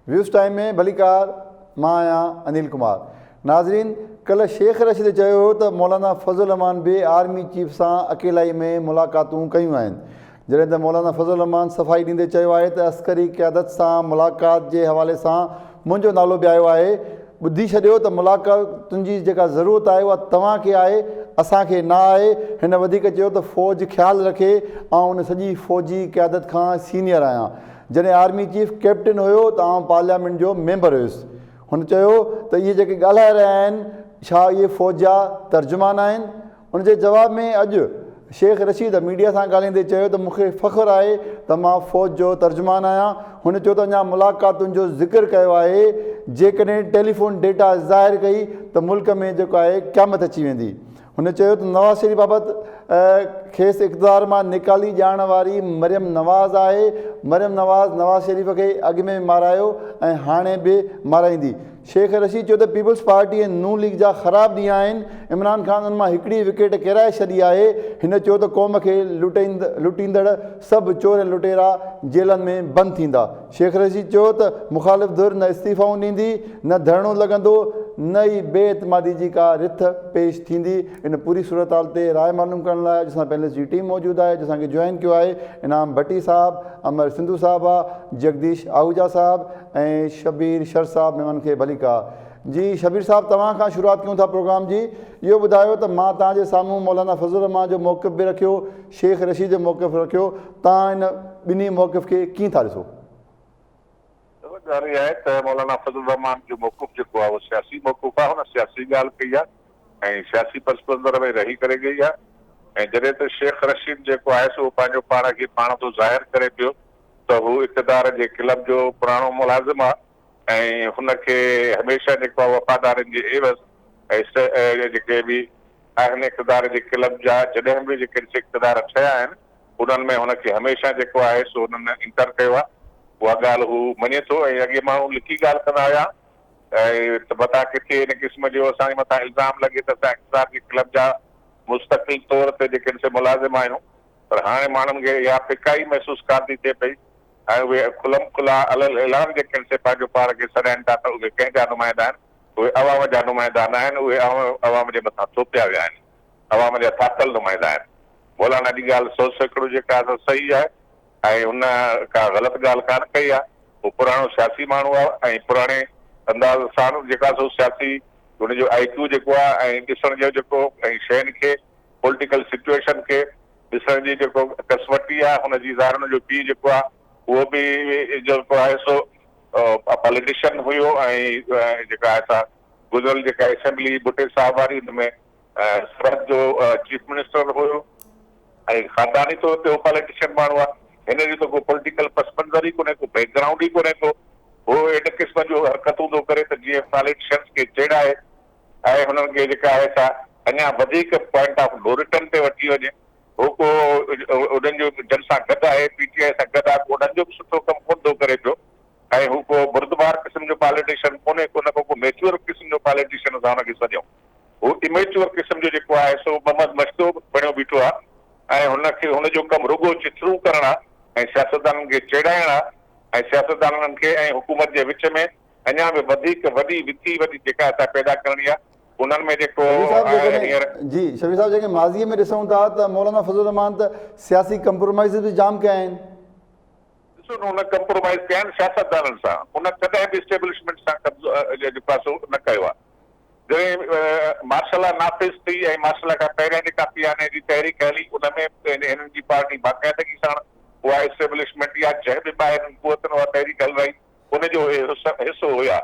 Waves time ۾ ڀليڪار مان آهيان انيل ڪمار ناظرين ڪلهه شيخ رشيد چيو هو ته مولانا فضل الرحمان به آرمي چيف سان اڪيلائي ۾ ملاقاتون ڪيون آهن جڏهن ته مولانا فضل الرحمان صفائي ڏيندي چيو آهي ته عسڪري قيادت سان ملاقات جي حوالي سان منهنجو نالو به آيو آهي ٻڌي ڇڏيو ته ملاقاتن جي جيڪا ضرورت آهي اها توهان کي آهي اسان کي نه آهي هن وڌيڪ چيو ته فوج خيال رکي آئون ان سڄي فوجي قيادت کان سينيئر آهيان جڏهن آرمي چيف ڪئپٽن هيو ته آئون پارليامينٽ جو ميمبر هيس. هن چيو ته اهي جيڪي ڳالهائي رهيا آهن ڇا اهي فوج جا ترجمان آهن؟ ان جي جواب ۾ اڄ شيخ رشيد ميڊيا سان ڳالهائيندي چيو ته مون کي فخر آهي ته مان فوج جو ترجمان آهيان. هن چيو ته اڃا ملاقاتن جو ذڪر ڪيو آهي، جيڪڏهن ٽيليفون ڊيٽا ظاهر ڪئي ته ملڪ ۾ جيڪو آهي قيامت اچي ويندي. هن چيو ته نواز شريف بابت کيس اقتدار مان نيڪالي ڏيارڻ واري مريم نواز آهي، مريم نواز نواز شريف کي اڳ ۾ مارايو ۽ هاڻي به مارائيندي. شيخ رشيد چيو ته پيپلز پارٽي ۽ نون ليگ جا خراب ڏينهن آهن، عمران خان ان مان هڪڙي وڪيٽ ڪيرائي ڇڏي آهي. هن چيو ته قوم کي لٽيندڙ سڀ چور ۽ لٽيرا جيلن ۾ بند ٿيندا. شيخ رشيد چيو ته مخالف ڌر نه استعيفائون ڏيندي، نه ڌرڻو لڳندو، نه ئي بي اعتمادي جي ڪا رٿ پيش ٿيندي. ان پوري صورتحال تي راء معلوم ڪرڻ لاء اڄ اسان پينلسٽ جي ٽيم موجود آهي جنهن اسان کي جوائن ڪيو آهي انعام ڀٽي صاحب، امر سنڌو صاحبه، جگديش آهوجا صاحب ۽ شبير شر صاحب مهمانن کي ڀليڪار. جي شبير صاحب توهان کان شروعات ڪيون ٿا پروگرام جي اهو ٻڌايو ته مان توهان جي سامهون مولانا فضل الرحمان جو موقف به رکيو شيخ رشيد جو موقف رکيو توهان ان ٻنهي موقف کي ڪيئن ٿا ڏسو؟ دادا ڳالهه اها آهي ته مولانا فضل الرحمان جو موقف جيڪو آهي اهو سياسي موقف آهي هن سياسي ڳالهه ڪئي آهي ۽ سياسي پس منظر ۾ رهي ڪري ڪئي آهي ۽ جڏهن ته شيخ رشيد جيڪو آهي سو پنهنجو پاڻ کي پاڻ ٿو ظاهر ڪري پيو ته هو اقتدار جي ڪلب جو پراڻو ملازم آهي ۽ هن کي هميشه جيڪو آهي وفادارين جي عيوض ۽ جيڪي به آهن اقتدار جي ڪلب جا جڏهن به جيڪي ڏسي اقتدار ٺهيا آهن انهن ۾ هن کي هميشه جيڪو آهي سو انهن انٽر ڪيو آهي اها ڳالهه هو مڃي ٿو ۽ اڳي ماڻهو لڪي ڳالهه ڪندا هيا ۽ ته متان ڪٿي ان قسم جو اسان جي مٿان الزام لڳي ته اسان اقتدار جي ڪلب جا مستقل طور تي جيڪي ڏسي ملازم آهيون پر هاڻي ماڻهن کي اها ڦڪائي محسوس ڪانه ٿي ٿئي پئي ۽ اهي کلم کلا علي الاعلان جيڪي سي پنهنجو پاڻ کي سڏائين ٿا ته اهي ڪنهن جا نمائندا آهن؟ اهي عوام جا نمائندا نه آهن، اهي عوام جي مٿان ٿوپيا ويا آهن، عوام جا ٿاڦيل نمائندا آهن. مولانا جي ڳالهه 100% جيڪا آهي سا صحيح آهي ۽ هن ڪا غلط ڳالهه ڪانه ڪئي آهي. هو پراڻو سياسي ماڻهو آهي ۽ پراڻي انداز سان جيڪا سو سياسي هن جو آء ڪيو جيڪو آهي ۽ ڏسڻ جو جيڪو ۽ شين کي پوليٽيڪل سچوئيشن کي ڏسڻ جي جيڪو ڪسوٽي آهي هن جي ظاهر هن جو پيء جيڪو آهي اهو به جيڪو آهي سو پاليٽيشن هيو ۽ جيڪا آهي سا گذريل جيڪا اسيمبلي ڀٽي صاحب واري ان ۾ سرحد جو چيف منسٽر هيو ۽ خانداني طور تي هو پاليٽيشن ماڻهو آهي هن جو ته ڪو پوليٽيڪل پس منظر ئي ڪونهي ڪو بيڪ گرائونڊ ئي ڪونهي ڪو هو ان قسم جون حرڪتون ٿو ڪري ته جيئن پاليٽيشنس کي چيڙائي ۽ هنن کي جيڪا آهي سا اڃا وڌيڪ پوائنٽ آف نو ريٽرن تي وٺي وڃي. هو ڪو انهن جو جن سان گڏ آهي، پي ٽي آء سان گڏ آهي، ڪو انهن جو به سٺو ڪم ڪونه ٿو ڪري پيو ۽ هو ڪو بردبار قسم جو پاليٽيشن ڪونهي، ڪو نه ڪو ڪو ميچوئر قسم جو پاليٽيشن اسان هن کي سڏيون. هو اميچوئر قسم جو جيڪو آهي سو محمد مشتو بڻيو بيٺو آهي ۽ هن کي هن جو ڪم رڳو چٿرون ڪرڻ آهي ۽ سياستدانن کي چيڙائڻ آهي ۽ سياستدانن کي ۽ حڪومت جي وچ ۾ اڃا به وڌيڪ وڏي وٿي وڏي جيڪا اسان پيدا ڪرڻي آهي انهن ۾ جيڪو شبير صاحب آهي هينئر. جيڪڏهن جي شبير صاحب جيڪڏهن ماضي ۾ ڏسون ٿا ته مولانا فضل الرحمان ته سياسي ڪمپرومائيز به جام ڪيا آهن. ڏسو نه ان ڪمپرومائيز ڪيا آهن سياستدانن سان ان ڪڏهن به اسٽيبلشمينٽ سان قبضو جيڪو آهي سو نه ڪيو آهي جڏهن مارشل لا نافذ ٿي ۽ مارشل لا کان پهريان جيڪا پي آر اي جي تحريڪ هلي ان ۾ هنن جي پارٽي باقاعدگي ساڻ اها اسٽيبلشمينٽ يا جنهن به ٻاهرين قوتن اها تحريڪ هلرائي ان جو اهي حصو هيا.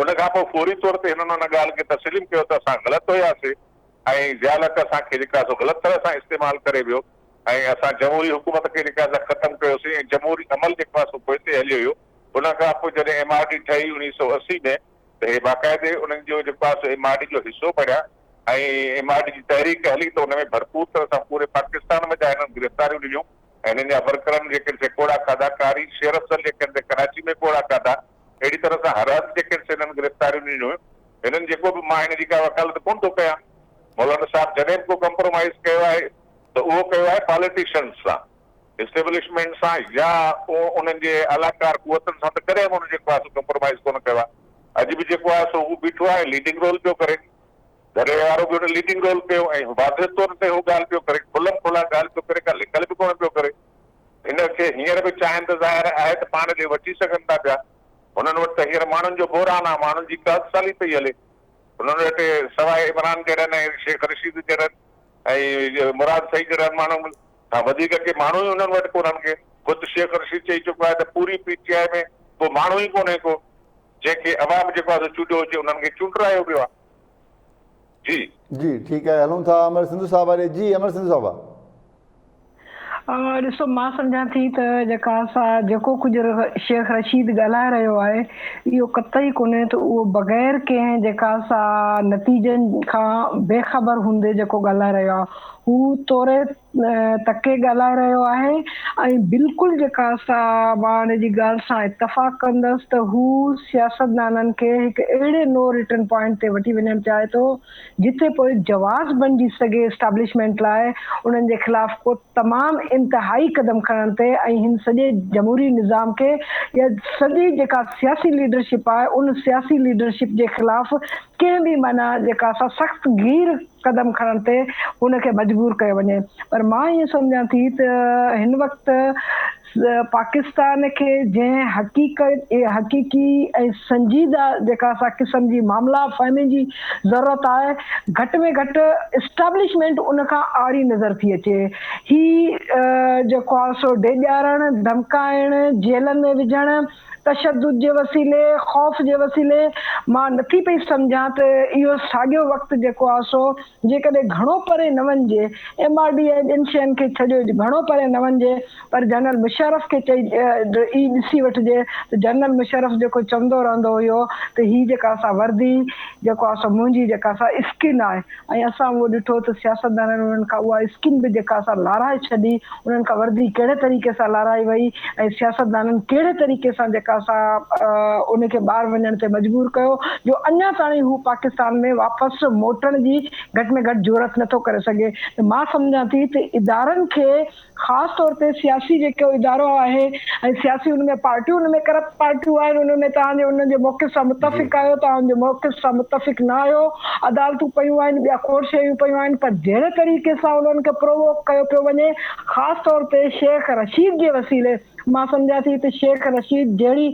ان کان پوء فوري طور تي هنن ان ڳالهه کي تسليم ڪيو ته اسان غلط هياسي ۽ ضياء الحق اسان کي جيڪا سو غلط طرح سان استعمال ڪري ويو ۽ اسان جمهوري حڪومت کي جيڪا سا ختم ڪيوسين ۽ جمهوري عمل جيڪو آهي سو پوئتي هليو ويو. ان کان پوء جڏهن ايم آر ڊي ٺهي 1980 ۾ ته هي باقاعدي انهن جو جيڪو آهي سو ايم آر ڊي جو حصو بڻيا ۽ ايم آر ڊي جي تحريڪ هلي ته ان ۾ ڀرپور طرح سان پوري پاڪستان ۾ جا هنن گرفتاريون ڏنيون. ۽ هنن جا ورڪرن جيڪن سي ڪوڙا کاڌا، قاري شير افضل جيڪن سي ڪراچي ۾ ڪوڙا کاڌا، اهڙي طرح سان هر هنڌ جيڪن سي هنن گرفتاريون ڏنيون هيون، هنن جيڪو به مان هن جي ڪا وڪالت ڪونه ٿو ڪيان، مولانا صاحب جڏهن به ڪو ڪمپرومائيز ڪيو آهي ته اهو ڪيو آهي پاليٽيشنز سان، اسٽيبلشمينٽ سان يا انهن جي اعليٰ قوتن سان ته ڪڏهن به هن جيڪو آهي سو ڪمپرومائيز ڪونه ڪيو آهي. اڄ به جيڪو آهي سو هو بيٺو آهي ۽ ليڊنگ رول پيو ڪري. گهري وارو به هن ليڊنگ رول پيو ۽ واضح طور تي هو ڳالهه پيو ڪري، کلم کلا ڳالهه پيو ڪري، ڪا لڪل به ڪونه پيو ڪري. هن کي هينئر به چاهين ته ظاهر آهي ته پاڻ ڏي وٺي سگهن ٿا پيا. هنن وٽ ته هينئر ماڻهن جو بحران آهي، ماڻهن جي قحط سالي پئي هلي. هنن وٽ سواء عمران جهڙن ۽ شيخ رشيد جهڙن ۽ مراد سعيد جهڙن ماڻهن کان وڌيڪ ڪي ماڻهو ئي انهن وٽ ڪونهن ڪي. خود شيخ رشيد چئي چڪو آهي ته پوري پي ٽي آء ۾ ڪو ماڻهو ئي ڪونهي ڪو جنهن کي عوام جيڪو آهي سو چونڊيو هجي، انهن کي چونڊرايو ويو آهي. جي. جي ٺيڪ آهي هلون ٿا امر سنڌو صاحب ڏي جي امر سنڌو صاحب. ڏسو مان سمجهان ٿي ته جيڪا سا جيڪو ڪجهه شيخ رشيد ڳالهائي رهيو آهي اهو قطعي ڪونهي ته اهو بغير ڪنهن جيڪا سا نتيجن کان بي خبر هوندي جيڪو ڳالهائي رهيو آهي هو توري تڪي ڳالهائي رهيو آهي ۽ بلڪل جيڪا سا مان ان جي ڳالهه سان اتفاق ڪندس ته هو سياستدانن کي هڪ اهڙي نو ريٽرن پوائنٽ تي وٺي وڃڻ چاهي ٿو جتي پوء جواز بڻجي سگهي اسٽابلشمينٽ لاء انهن جي خلاف ڪو تمام انتهائي قدم کڻڻ تي ۽ هن سڄي جمهوري نظام کي يا سڄي جيڪا سياسي ليڊرشپ آهي ان سياسي ليڊرشپ جي خلاف ڪنهن به معنيٰ جيڪا سا سخت گير قدم کڻڻ تي هن کي مجبور ڪيو وڃي پر مان ائين سمجهان ٿي ته هن وقت پاڪستان کي جنهن حقيقت حقيقي ۽ سنجيده جيڪا سا قسم جي معاملا فهمي جي ضرورت آهي گهٽ ۾ گهٽ اسٽيبلشمينٽ ان کان عاري نظر ٿي اچي هي جيڪو آهي سو ڊيڄارڻ ڌمڪائڻ جيلن ۾ وجهڻ تشدد جي وسيلي، خوف جي وسيلي، مان نٿي پئي سمجهان ته اهو ساڳيو وقت جيڪو آهي سو جيڪڏهن گهڻو پري نه وڃجي، ايم آر ڊي ۽ ٻين شين کي ڇڏيو گهڻو پري نه وڃجي پر جنرل مشرف کي چئي ئي ڏسي وٺجي ته جنرل مشرف جيڪو چوندو رهندو هيو ته هي جيڪا سا وردي جيڪو آهي سو منهنجي جيڪا سا اسڪن آهي ۽ اسان اهو ڏٺو ته سياستدانن انهن کان اها اسڪن به جيڪا سا لارهائي ڇڏي، انهن کان وردي ڪهڙي طريقي سان لارهائي وئي ۽ سياستدانن ڪهڙي طريقي سان جيڪا سا ان کي ٻاهر وڃڻ تي مجبور ڪيو جو اڃا تاڻي هو پاڪستان ۾ واپس موٽڻ جي گهٽ ۾ گهٽ جرئت نٿو ڪري سگهي ته مان سمجهان ٿي ته ادارن کي خاص طور تي سياسي جيڪو ادارو آهي ۽ سياسي ان ۾ پارٽيون ان ۾ ڪرپٽ پارٽيون آهن ان ۾ توهان جي انهن جي موقف سان متفق آهيو توهان ان جي موقف سان متفق نه آهيو عدالتون پيون آهن ٻيا کوڙ شيون پيون آهن پر جهڙي طريقي سان انهن کي پرووڪ ڪيو پيو وڃي خاص طور تي شيخ رشيد جي وسيلي مان سمجهان ٿي ته شيخ رشيد جهڙي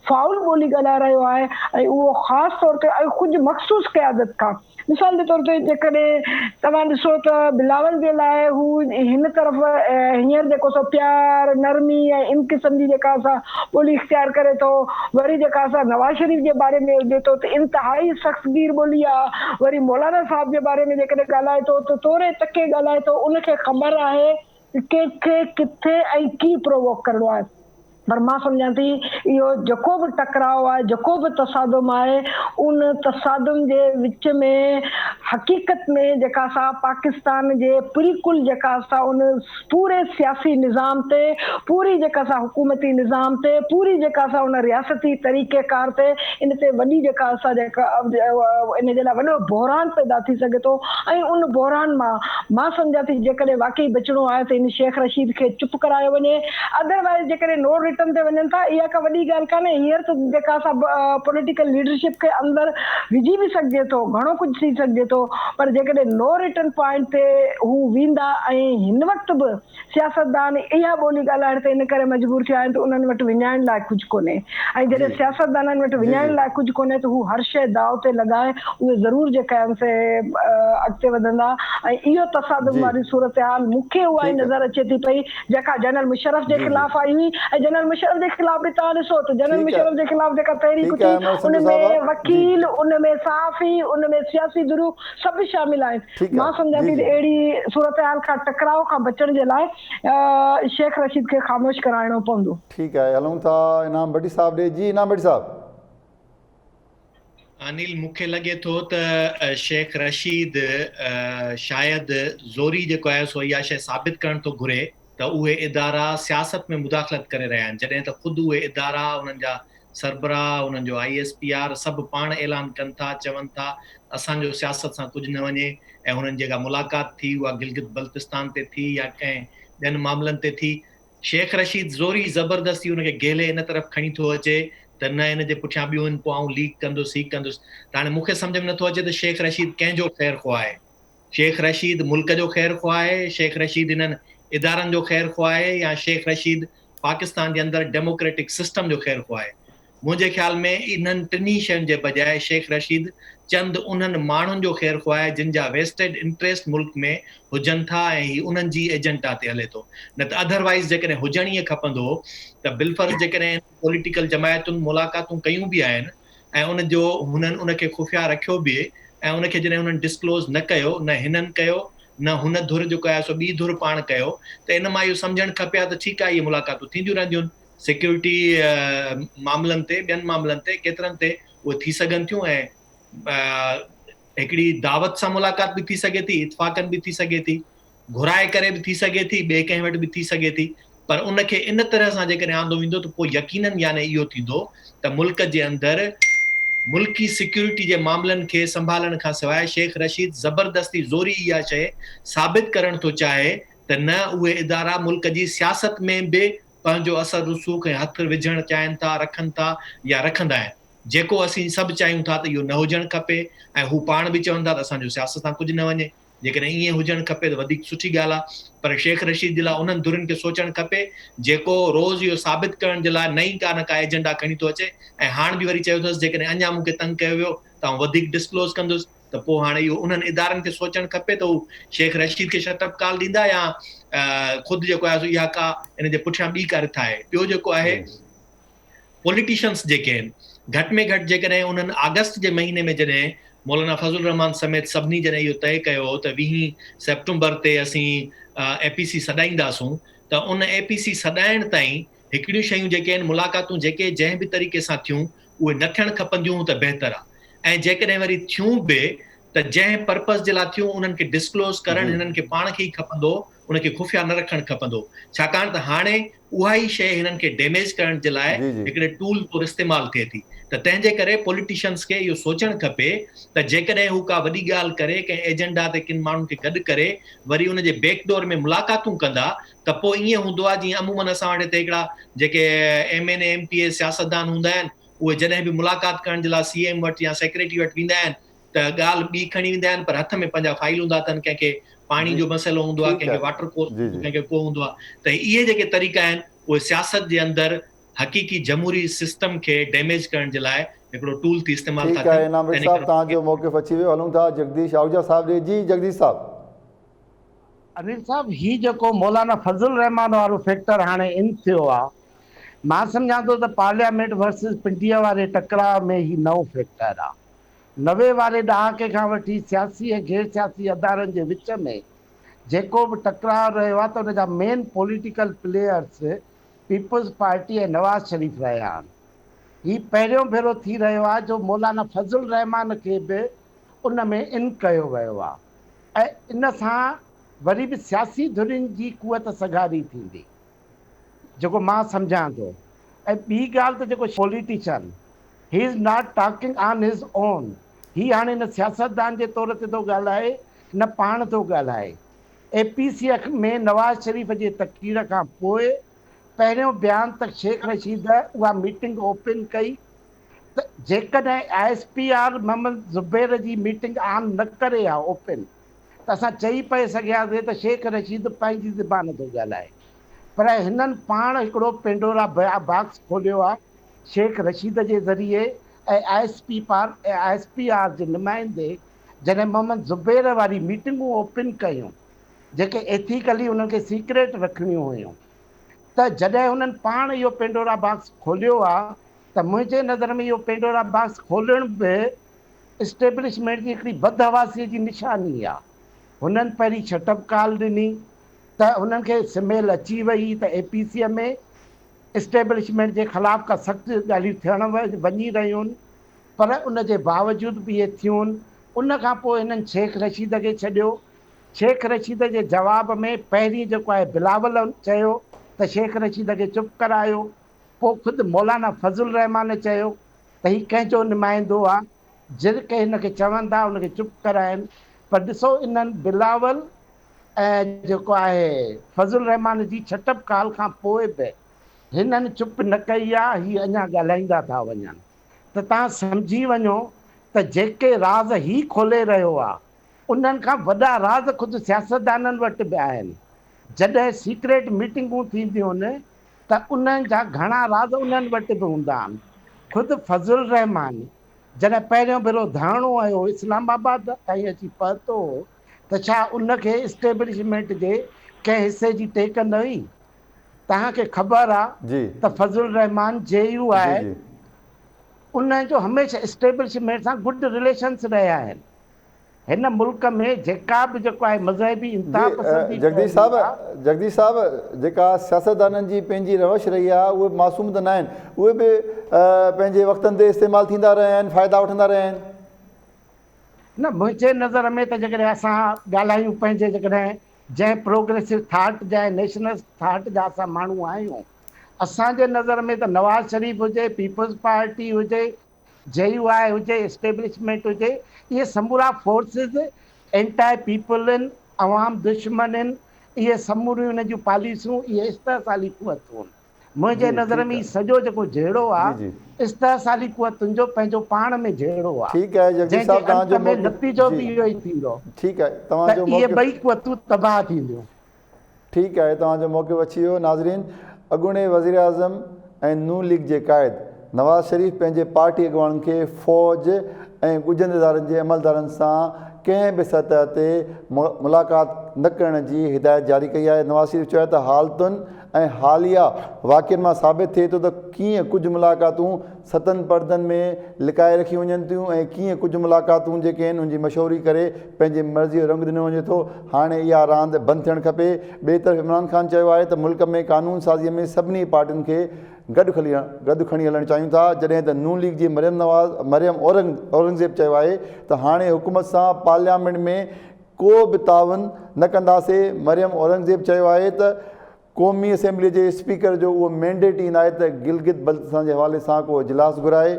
فائول ٻولي ڳالهائي رهيو آهي ۽ اهو خاص طور تي ۽ ڪجهه مخصوص قيادت کان مثال جي طور تي جيڪڏهن توهان ڏسو ته بلاول جي لاء هو هن طرف هينئر جيڪو سو پيار، نرمي ۽ ان قسم جي جيڪا سا ٻولي اختيار ڪري ٿو، وري جيڪا سا نواز شريف جي باري ۾ هجي ٿو ته انتهائي سخت گير ٻولي آ، وري مولانا صاحب جي باري ۾ جيڪڏهن ڳالهائي ٿو ته توري تڪي ڳالهائي ٿو، ان کي خبر آهي ته ڪنهن کي ڪٿي ۽ ڪيئن پرووڪ ڪرڻو آهي. پر مان سمجهان ٿي اهو جيڪو به ٽڪراء آهي، جيڪو به تصادم آهي، ان تصادم جي وچ ۾ حقيقت ۾ جيڪا سا پاڪستان جي پريڪل جيڪا سا ان پوري سياسي نظام تي، پوري جيڪا سا حڪومتي نظام تي، پوري جيڪا سا ان رياستي طريقي ڪار تي ان تي وڏي جيڪا سا جيڪا ان جي لاء وڏو بحران پيدا ٿي سگهي ٿو ۽ ان بحران مان مان سمجهان ٿي جيڪڏهن واقعي بچڻو آهي ته ان شيخ رشيد کي چپ ڪرايو وڃي ادر وائيز جيڪڏهن نو رٽن تي وڃن ٿا اها ڪا وڏي ڳالهه ڪانهي هينئر ته جيڪا سا پوليٽيڪل ليڊرشپ کي اندر وجهي به سگهجي ٿو گهڻو ڪجهه ٿي سگهجي ٿو پر جيڪڏهن نو رٽن پوائنٽ تي هو ويندا ۽ هن وقت به سياستدان اها ٻولي ڳالهائڻ تي ان ڪري مجبور ٿيا آهن ته انهن وٽ وڃائڻ لاء ڪجهه ڪونهي ۽ جڏهن سياستدانن وٽ وڃائڻ لاء ڪجهه ڪونهي ته هو هر شيء داء تي لڳائي اهي ضرور جيڪا آهن سي اڳتي وڌندا ۽ اهو تصادم واري صورتحال مون کي اها ئي نظر اچي ٿي پئي جيڪا جنرل مشرف جي خلاف آئي هئي ۽ جنرل مشرف جي خلاف به توهان ڏسو ته جنرل مشرف جي خلاف جيڪا تحريڪ اٿي ان ۾ وڪيل ان ۾ صحافي ان ۾ سياسي ڌريون سڀ شامل آهن مان سمجهان ٿي ته اهڙي صورتحال کان ٽڪراء کان بچڻ جي لاء شيخ رشيد کي خاموش ڪرائڻو پوندو. ٺيڪ آهي هلون ٿا انعام ڀٽي صاحب ڏي جي انعام ڀٽي صاحب. انيل مون کي لڳي ٿو ته شيخ رشيد شايد زوري جيڪو آهي سو اها شيء ثابت ڪرڻ ٿو گهري ته اهي ادارا سياست ۾ مداخلت ڪري رهيا آهن جڏهن ته خود اهي ادارا انهن جا سربراهه انهن جو I S P R سڀ پاڻ اعلان ڪن ٿا چون ٿا ته اسان جو سياست سان ڪجهه نه وڃي ۽ هنن جيڪا ملاقات ٿي اها گلگت بلتستان تي ٿي يا ڪنهن ٻين معاملن تي ٿي. شيخ رشيد زوري زبردستي ان کي گهلي ان طرف کڻي ٿو اچي ته نه ان جي پٺيان ٻيون آهن پوء آئون ليڪ ڪندس هي ڪندس ته هاڻي مون کي سمجهه ۾ نٿو اچي ته شيخ رشيد ڪنهن جو خير خواهه آهي؟ شيخ رشيد ملڪ جو خير خواهه آهي؟ شيخ رشيد انهن ادارن جو خير خواهه آهي يا شيخ رشيد پاڪستان جي اندر ڊيموڪريٽڪ سسٽم جو خير خواهه آهي؟ منهنجي خيال ۾ انهن ٽنهي شين جي بجاء شيخ رشيد چند انهن ماڻهن جو خير خواهه آهي جن جا ويسٽيڊ انٽريسٽ ملڪ ۾ هجن ٿا ۽ هي انهن جي ايجنٽا تي هلي ٿو نه ته اڌر وائيز جيڪڏهن هجڻ ائين کپندو هو ته بالفرض جيڪڏهن انهن پوليٽيڪل جماعتن ملاقاتون ڪيون به آهن ۽ ان جو هنن ان کي خفيه رکيو به ۽ ان کي جڏهن انهن ڊسڪلوز نه ڪيو نه هنن ڪيو نه هن ڌر جو ڪيو سو ٻي ڌر پاڻ ڪيو ته ان مان اهو سمجهڻ کپي ها ته ٺيڪ آهي اهي ملاقاتون ٿينديون رهنديون سيڪيورٽي معاملن تي ٻين معاملن تي ڪيترن تي اهي ٿي سگهن ٿيون ۽ هڪڙي دعوت سان ملاقات به ٿي سگهي ٿي اتفاقن به ٿي سگهي ٿي گهرائي ڪري به ٿي سگهي ٿي ٻئي ڪنهن وٽ به ٿي سگهي ٿي پر ان کي ان طرح سان جيڪڏهن آندو ويندو ته پوء يقينن يعني اهو ٿيندو ته ملڪ جي اندر ملڪي سيڪيورٽي جي معاملن کي سنڀالڻ کان سواء شيخ رشيد زبردستي زوري اها شيء ثابت ڪرڻ ٿو چاهي ته نه اهي ادارا ملڪ جي سياست ۾ به پنهنجو اثر رسوخ ۽ هٿ وجهڻ چاهين ٿا، رکن ٿا يا رکندا آهن. جيڪو اسين سڀ چاهيون ٿا ته اهو نه هجڻ کپي ۽ هو پاڻ به چون ٿا ته اسان جو سياست سان ڪجهه نه وڃي. جيڪڏهن ائين هجڻ کپي ته وڌيڪ سٺي ڳالهه آهي پر شيخ رشيد جي لاء انهن ڌرين کي سوچڻ کپي جيڪو روز اهو ثابت ڪرڻ جي لاء نئين ڪا نه ڪا ايجنڊا کڻي ٿو اچي ۽ هاڻ به وري چيو اٿس جيڪڏهن اڃا مون کي تنگ ڪيو ويو ته آئون وڌيڪ ڊسڪلوز ڪندس. ته پوء هاڻي اهو انهن ادارن کي سوچڻ کپي ته هو شيخ رشيد کي شٽ اپ ڪال ڏيندا يا خود جيڪو آهي سو اها ڪا ان جي پٺيان ٻي ڪا رٿ آهي. ٻيو جيڪو آهي پوليٽيشنس جيڪي آهن گهٽ ۾ گهٽ جيڪڏهن انهن آگسٽ جي مهيني ۾ جڏهن مولانا فضل الرحمان سميت سڀني جڏهن اهو طئي ڪيو هو ته ويهين سيپٽمبر تي اسين اي پي سي سڏائينداسون ته ان اي پي سي سڏائڻ تائين هڪڙيون شيون جيڪي آهن ملاقاتون جيڪي جنهن به طريقي سان ٿيون اهي نه ٿيڻ کپنديون ته بهتر آ ۽ جيڪڏهن وري ٿيون به ته جنهن پرپز جي لاء ٿيون انهن کي ڊسڪلوز ڪرڻ هنن کي پاڻ کي ئي کپندو ان کي خفيه نه رکڻ کپندو ڇاڪاڻ ته هاڻي اها ئي شيء هنن کي ڊيميج ڪرڻ جي لاء هڪڙي ٽول طور استعمال ٿئي ٿي ته تنهن جي ڪري پوليٽيشنز کي اهو سوچڻ کپي ته جيڪڏهن هو ڪا وڏي ڳالهه ڪري ڪنهن ايجنڊا تي ڪن ماڻهن کي گڏ ڪري وري ان جي بيڪ ڊور ۾ ملاقاتون ڪندا ته پوء ائين هوندو آهي جيئن عموماً اسان وٽ هتي هڪڙا جيڪي M N A M P A سياستدان هوندا آهن اهي جڏهن به ملاقات ڪرڻ جي لاء سي ايم وٽ يا سيڪريٽري وٽ ويندا آهن ته ڳالهه ٻي کڻي ويندا آهن پر هٿ ۾ پنهنجا فائيل هوندا اٿن ڪنهن کي پاڻي جو مسئلو هوندو آهي ڪنهن کي واٽر ڪورس ڪنهن کي ڪو هوندو آهي ته اهي جيڪي طريقا آهن اهي سياست جي اندر حقيقي جمهوري سسٽم کي ڊيميج ڪرڻ جي لاء هڪڙو ٽول ٿي استعمال ٿا ٺيڪ آهي انعام بيگ صاحب توهان جو موقف اچي ويو هلون ٿا جگديش آهوجا صاحب ڏي جي جگديش صاحب. انيل صاحب هي جيڪو مولانا فضل الرحمان وارو فيڪٽر هاڻي ان ٿيو آ مان سمجهان ٿو ته پارليامينٽ ورسز پنڊيء واري ٽڪراء ۾ هي نئون فيڪٽر آ. 90 واري ڏهاڪي کان وٺي سياسي ۽ غير سياسي ادارن جي وچ ۾ جيڪو به ٽڪراء رهيو آ ته ان جا main political players Peoples Party ۽ Nawaz Sharif رهيا آهن. هي پهريون ڀيرو ٿي رهيو آ جو مولانا فضل الرحمان کي به ان ۾ ان ڪيو ويو آ. ۽ ان سان وري به سياسي ڌرين جي قوت سگهاري ٿيندي جيڪو مان سمجهان ٿو ۽ ٻي ڳالهه ته جيڪو politician he is not talking on his own هي هاڻي نه سياستدان جي طور تي ٿو ڳالهائي نه پاڻ ٿو ڳالهائي اي پي سي ۾ نواز شريف جي تقرير کان پوء پهريون بيان ته شيخ رشيد اها ميٽنگ اوپن ڪئي ته جيڪڏهن I S P R Muhammad Zubair جي ميٽنگ آن نه ڪري ها اوپن ته اسان چئي پئي سگهياسين ته شيخ رشيد پنهنجي زبان ٿو ڳالهائي پر هنن پاڻ هڪڙو پينڊورا باڪس کوليو آ شيخ رشيد جي ذريعي ۽ I S P پار I S P R جي نمائندي جڏهن محمد زبير واري ميٽنگون اوپن ڪيون جيڪي ايٿيڪلي انهن کي سيڪريٽ رکڻيون هيون ته جڏهن هنن پاڻ اهو پينڊورا باڪس کوليو آ ته منهنجي نظر ۾ اهو پينڊورا باڪس کولڻ به اسٽيبلشمينٽ جي هڪڙي بدحواسيء جي نشاني آ. هنن پهرين شٽ اپ ڪال ڏني ته هنن کي سميل اچي وئي ته اي پي سيء ۾ اسٽيبلشمينٽ جي خلاف ڪا سخت ڳالهيون ٿيڻ وڃي رهيون پر ان جي باوجود به اهي ٿيون. ان کان پوء هنن شيخ رشيد کي ڇڏيو. شيخ رشيد جي جواب ۾ پهرين جيڪو آهي بلاول چيو ته شيخ رشيد کي چپ ڪرايو. پوء خود مولانا فضل الرحمان چيو ته هي ڪنهن جو نمائندو آ، جيڪي هن کي چون ٿا ان کي چپ ڪرائين، پر ڏسو انهن بلاول جيڪو آهي فضل الرحمان جي ڇٽپ ڪال کان پوء به هنن چپ نه ڪئي آ، هي اڃا ڳالهائيندا ٿا وڃن ته توهان سمجهي وڃو ته جيڪي راز هي کولي رهيو آ انهن کان وڏا راز خود سياستدانن وٽ به آهن. جڏهن سيڪريٽ ميٽنگون ٿينديون آهن ته انهن جا گهڻا راز انهن وٽ به هوندا آهن. خود فضل الرحمان جڏهن پهريون ڀيرو ڌرڻو هنيو اسلام آباد تائين اچي پهتو هو ته ڇا ان کي اسٽيبلشمينٽ جي ڪنهن حصي جي ٽيڪ نه هئي؟ توهان کي خبر آ ته فضل الرحمان جي يو آء انهن جو هميشه اسٽيبلشمينٽ سان گڊ رليشنس رهيا آهن. هن ملڪ ۾ جيڪا به جيڪو آهي مذهبي انتها پسندي جگديش ڦهلي صاحب آ. جگديش صاحب جيڪا سياستدانن جي پنهنجي روش رهي آ اهي به معصوم ته ناهن اهي به پنهنجي وقتن تي استعمال ٿيندا رهيا آهن فائدا وٺندا رهيا آهن. نه منهنجي نظر ۾ ته جيڪڏهن اسان ڳالهايون پنهنجي جيڪڏهن جنهن پروگريسو ٿاٽ جا ۽ نيشنلسٽ ٿاٽ جا اسان ماڻهو آهيون اسان جي نظر ۾ ته نواز شريف هجي پيپلز پارٽي هجي جي يو آء هجي، اسٽيبلشمينٽ هجي، اهي سمورا فورسز اينٽائي پيپل ان، عوام دشمن ان، اهي سموريون انهن جون پاليسيون اهي استحصالي قوتون. منهنجي جي نظر ٺيڪ ۾ هي آهي سڄو جيڪو جهيڙو آ جي جي. استحصالي قوتن جو پنهنجو پاڻ ۾ جهيڙو آ، ٺيڪ آهي جگديش جنهن جي صاحب توهان انت جو ۾ موقف نتيجو جي به اهو ئي ٿيندو ٺيڪ آهي ته توهان جو اهي موقف ٻئي قوتون تباهه ٿينديون. ٺيڪ آهي توهان جو موقف اچي ويو ناظرين اڳوڻي وزيراعظم ۽ نون ليگ جي قائد نواز شريف پنهنجي پارٽي اڳواڻن کي فوج ۽ ڳجهن ادارن جي عملدارن سان ڪنهن به سطح تي ملاقات نه ڪرڻ جي هدايت جاري ڪئي آهي نواز شريف چيو آهي ته حالتن ۽ حاليه واقعن مان ثابت ٿئي ٿو ته ڪيئن ڪجهه ملاقاتون ستن پردن ۾ لڪائي رکيون وڃن ٿيون ۽ ڪيئن ڪجهه ملاقاتون جيڪي آهن ان جي مشهوري ڪري پنهنجي مرضي جو رنگ ڏنو وڃي ٿو، هاڻي اها راند بند ٿيڻ کپي. ٻئي طرف عمران خان چيو آهي ته ملڪ ۾ قانون سازي ۾ سڀني پارٽين کي گڏ گڏ کڻي هلڻ چاهيون ٿا، جڏهن ته نون ليگ جي مريم نواز مريم اورنگزيب چيو آهي ته هاڻي حڪومت سان پارليامينٽ ۾ ڪو به تعاون نه ڪنداسين، مريم اورنگزيب چيو آهي ته قومي اسيمبلي جي اسپيڪر جو اهو مينڊيٽ ئي ناهي ته گلگت بلتستان جي حوالي سان ڪو اجلاس گهرائي.